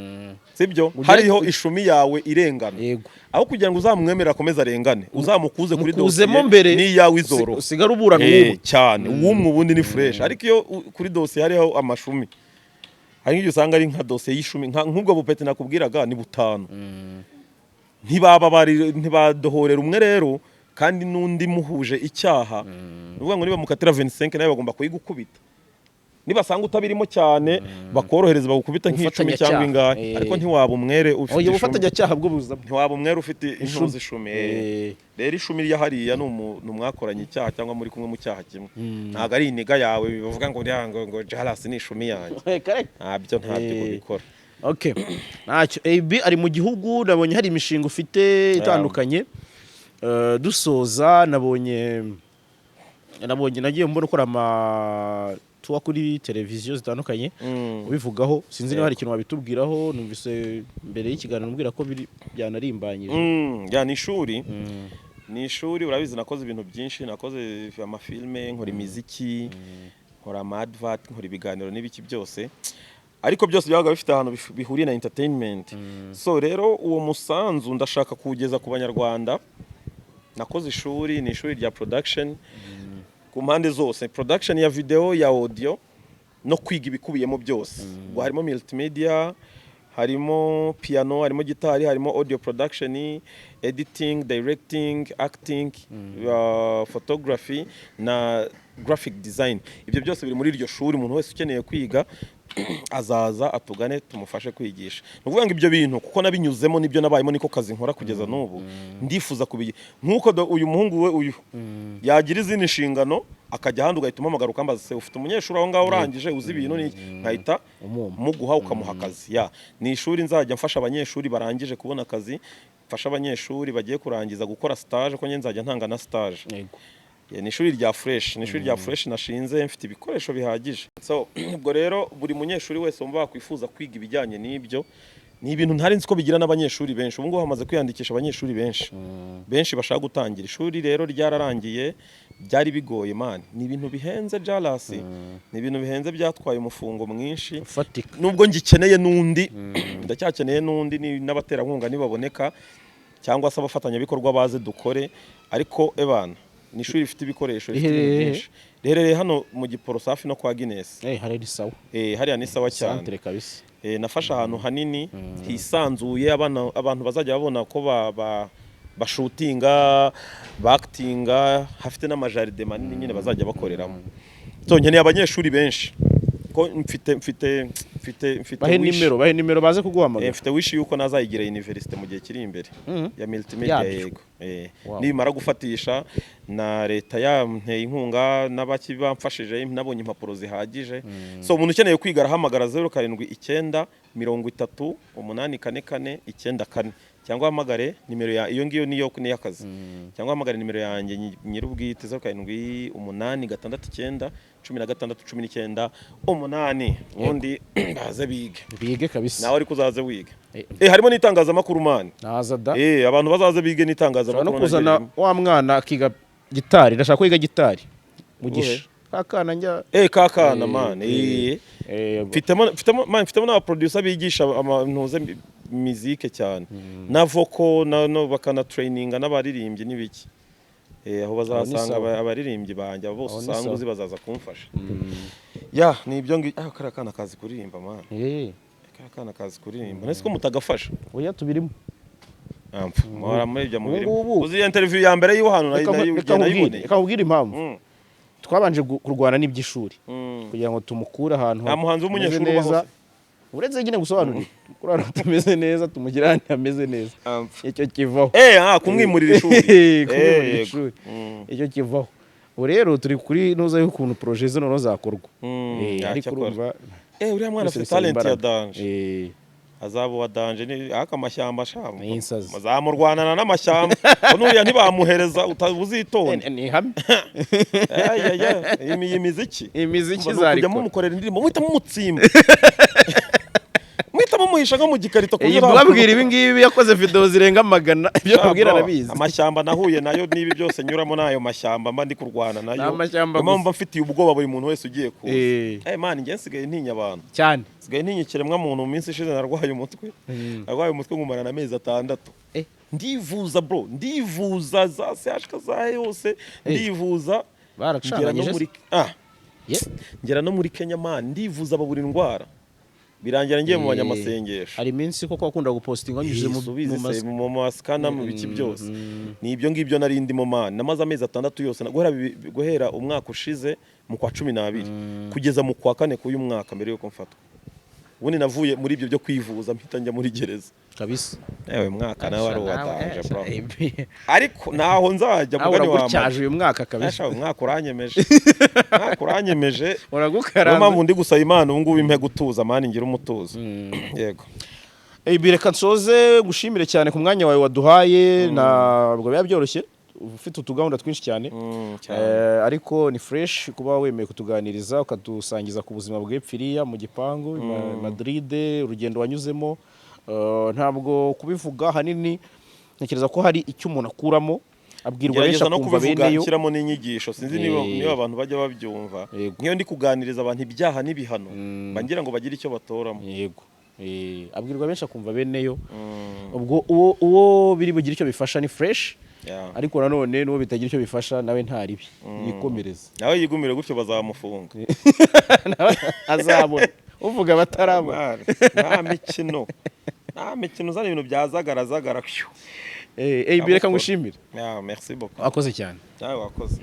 sibyo, hariho ishumi yawe irengana, aho kugira ngo uzamwemere akomeze arengane, uzamukuze kuri Mukuzemo dosiye, mbere, n'iyawe izoroha. Usigare uburana uwumwe. Cyane, uwumwe ubundi ni fresh. Ariko iyo kuri dosiye hariho amashumi, hari nk'igihe usanga ari nka dosiye y'ishumi, nk'ubwo bupeti nakubwiraga ni butanu, ntibaba bari ntibadohorera umwe rero, kandi n'undi muhuje icyaha. Ni ukuvuga ngo niba mukatira 25, nawe bagomba kuyigukubita. Nibasanga utabirimo cyane, bakorohereza, bagukubita nk'icumi cyangwa Ubufatanyacyaha. ingahe. Ariko ntiwaba umwere ufite Oya, ishumi. Ubufatanyacyaha bwo buzamo. Ntiwaba umwere ufite inshuro Ishumi. z'ishumi. Rero ishumi rya hariya ni umuntu mwakoranye icyaha cyangwa muri kumwe mu cyaha kimwe, ntabwo ari iniga yawe bivuga ngo uriya ngo Jalas ni ishumi yanjye. Correct. Ntabyo kubikora. Okay. Ntacyo. AB ari mu gihugu, nabonye hari imishinga ufite itandukanye. Dusoza, nabonye nagiye mbona ukora ama tour kuri televiziyo zitandukanye ubivugaho. Sinzi niba hari ikintu wabitubwiraho. Numvise mbere y'ikiganiro umbwira ko biri byanarimbanyije. Ya, ni ishuri. Urabizi, nakoze ibintu byinshi, nakoze amafilme, nkora imiziki, nkora ama advert, nkora ibiganiro n'ibiki byose, ariko byose byabaga bifite ahantu bihuriye na entertainment. So rero uwo musanzu ndashaka kuwugeza ku Banyarwanda. Nakoze ishuri, ni ishuri rya production ku mpande zose, production ya video, ya audio, no kwiga ibikubiyemo byose. Ubwo harimo multimedia, harimo piano, harimo gitari, harimo audio production, editing, directing, acting, photography na graphic design. Ibyo byose biri muri iryo shuri. Umuntu wese ukeneye kwiga azaza atugane, tumufashe kwigisha. Ni ukuvuga ngo ibyo bintu, kuko nabinyuzemo, nibyo nabayemo, niko kazi nkora kugeza n'ubu, ndifuza kubigira nk'uko uyu muhungu we uyu yagira izindi nshingano akajya ahandi, ugahita umuhamagara ukambaza: "Se ufite umunyeshuri aho ngaho urangije uzi ibintu n'iki?" Nkahita Umumpa. muguha, ukamuha akazi. Ya, ni ishuri nzajya mfasha abanyeshuri barangije kubona akazi, mfasha abanyeshuri bagiye kurangiza gukora stage, ko njye nzajya ntanga na stage. Ya, ni ishuri rya fresh, ni ishuri rya fresh nashinze, mfite ibikoresho bihagije. So ubwo rero buri munyeshuri wese wumva wakwifuza kwiga ibijyanye n'ibyo, ni ibintu ntari nzi ko bigira n'abanyeshuri benshi. Ubu ngubu hamaze kwiyandikisha abanyeshuri benshi benshi bashaka gutangira ishuri. Rero ryararangiye, byari bigoye man, ni ibintu bihenze jarasi, ni ibintu bihenze, byatwaye umufungo mwinshi. Ufatika. Nubwo ngikeneye n'undi, ndacyakeneye n'undi, n'abaterankunga nibaboneka cyangwa se abafatanyabikorwa baze dukore. Ariko ebana, ni ishuri rifite ibikoresho, rifite ibintu Riherereye he? byinshi. Riherereye hano mu Giporoso, hafi no kwa Guinness. Hari ni sawa. Hariya ni sawa cyane. Centre kabisa. Nafashe ahantu hanini hisanzuye, abana, abantu bazajya babona ko ba shootinga, bakitinga, hafite n'ama jardin manini nyine bazajya bakoreramo. So nkeneye abanyeshuri benshi ko mfite Bahe wish. nimero, bahe nimero baze kuguhamagara. Mfite wish yuko nazayigira university mu gihe kiri imbere ya multimedia. Yabyo. Yego. Nimara gufatisha na leta yanteye inkunga n'abaki bamfashije, nabonye impapuro zihagije. So umuntu ukeneye kwiga arahamagara 0793084494, cyangwa ahamagare nimero ya iyo ngiyo niyo n'iy'akazi, cyangwa ahamagare nimero yanjye nyir'ubwite, 0786916198, ubundi baze bige. Bige kabisa. Nawe ariko uzaze wige. Eh. Harimo n'itangazamakuru man. Naza da. Abantu bazaze bige Ushobora no n'itangazamakuru kuzana naryo ririmo. wa mwana akiga gitari. Ndashaka kwiga gitari, Mugisha, kakana njya. Kakana man. Mfitemo man, mfitemo n'aba producer bigisha amantuze mizike cyane na vocal na no bakana traininga n'abaririmbyi n'ibiki. Aho bazasanga Sawa. abaririmbyi banjye, abo bose Aho ni usanga sawa. uzi bazaza kumfasha. Ya, ni ibyo ngi ah kariya kana kazi kuririmba man. Kariya kana kazi kuririmba. Nese ko mutagafasha? Oya, tubirimo. Ampfa muhora muri ibyo mubirimo. Ubu ngubu- Uzi iyo interview ya mbere y'iwo hantu Reka nkubwire, nayiboneye. reka nkubwire impamvu. Twabanje kurwana n'iby'ishuri kugira ngo tumukure ahantu Nta muhanzi w'umunyeshuri hameze ubaho neza. se? Uretse nyine gusobanurira, tumukure ahantu hatameze neza, tumugire ahantu hameze neza. Ampfa. Icyo kivaho. Kumwimurira ishuri. Kumwimurira Yego. ishuri. Icyo kivaho. Ubu rero turi kuri nuza y'ukuntu projet zino noneho zakorwa. Ya, Ariko cyakora. urumva Uriya mwana byose afite bisaba talent ya imbaraga. danger. Azaba uwa danger ni aka amashyamba sha. Ni insazi. Bazamurwanana n'amashyamba. Ko nuriya ntibamuhereza uzitonde. Ni ihame. Ay, ay, ay. Iyi miziki. Imiziki Umva, ni ukujya izarikora. mumukorera indirimbo muhita mumutsimba. Muhita mumuhisha nko mu gikarito. Iyi kubabwira ibi ngibi, yakoze video zirenga 100, ibyo Sha, kubwira bro, arabizi. amashyamba nahuye nayo n'ibi byose nyuramo n'ayo mashyamba mba ndi kurwana nayo. Ni amashyamba Niyo mpamvu gusa. mba mfitiye ubwoba buri muntu wese ugiye kuza. Man, njye nsigaye ntinya abantu. Cyane. Nsigaye ntinya ikiremwa muntu. Mu minsi ishize narwaye umutwe. Narwaye umutwe nkumarana amezi 6. Ndivuza bro, ndivuza za CHK za yose, ndivuza. Ngera no Baracanganyije. muri ngera no muri Kenya man, ndivuza babura indwara. Birangira ngiye mu banyamasengesho. Hari iminsi koko wakunda gupostinga wanyuze mu Subizi mu se mu masikana, mu biki byose. Ni ibyo ngibyo nari ndimo man. Namaze amezi 6 yose guhera umwaka ushize mu kwa 12 kugeza mu kwa kane k'uyu mwaka mbere yuko mfatwa. Ubundi navuye muri ibyo byo kwivuza mpita njya muri gereza. Kabisa. Ewe, mwaka nawe wari uwatanje bro. Ariko ntaho nzajya Nawe mugani wa uragutyaje uyu mwaka kabisa. Asha, umwaka uranyemeje. Umwaka uranyemeje. Niyo Uragukaranze. mpamvu ndi gusaba Imana ubu ngubu impe gutuza man, ngira umutuzo. Yego. Ibi reka nsoze gushimire cyane ku mwanya wawe waduhaye, ntabwo biba byoroshye. ufite utugahunda twinshi cyane. Cyane. Ariko ni fresh kuba wemeye kutuganiriza, ukadusangiza ku buzima bw'epfiriya mu gipangu Madrid, urugendo wanyuzemo. Ntabwo kubivuga ahanini ntekereza ko hari icyo umuntu akuramo, abwirwa benshi Gerageza no akumva kubivuga beneyo. nshyiramo n'inyigisho. Sinzi niba niba abantu bajya babyumva. Nk'iyo ndi kuganiriza abantu ibyaha n'ibihano, mba ngira ngo bagire icyo batoramo. Yego. Abwirwa benshi akumva beneyo. Ubwo uwo biri bugire icyo bifasha ni fresh, ariko nanone n'uwo bitagira icyo bifasha nawe nta ribi, yikomereze. Nawe yigumire gutyo, bazamufunga. Nawe azabona uvuga batarabona. Mare, nta mikino, nta mikino, uzana ibintu bya zagara zagara phew. Eh, reka ngushimire. Yeah, merci beaucoup. Wakoze cyane. Nawe wakoze.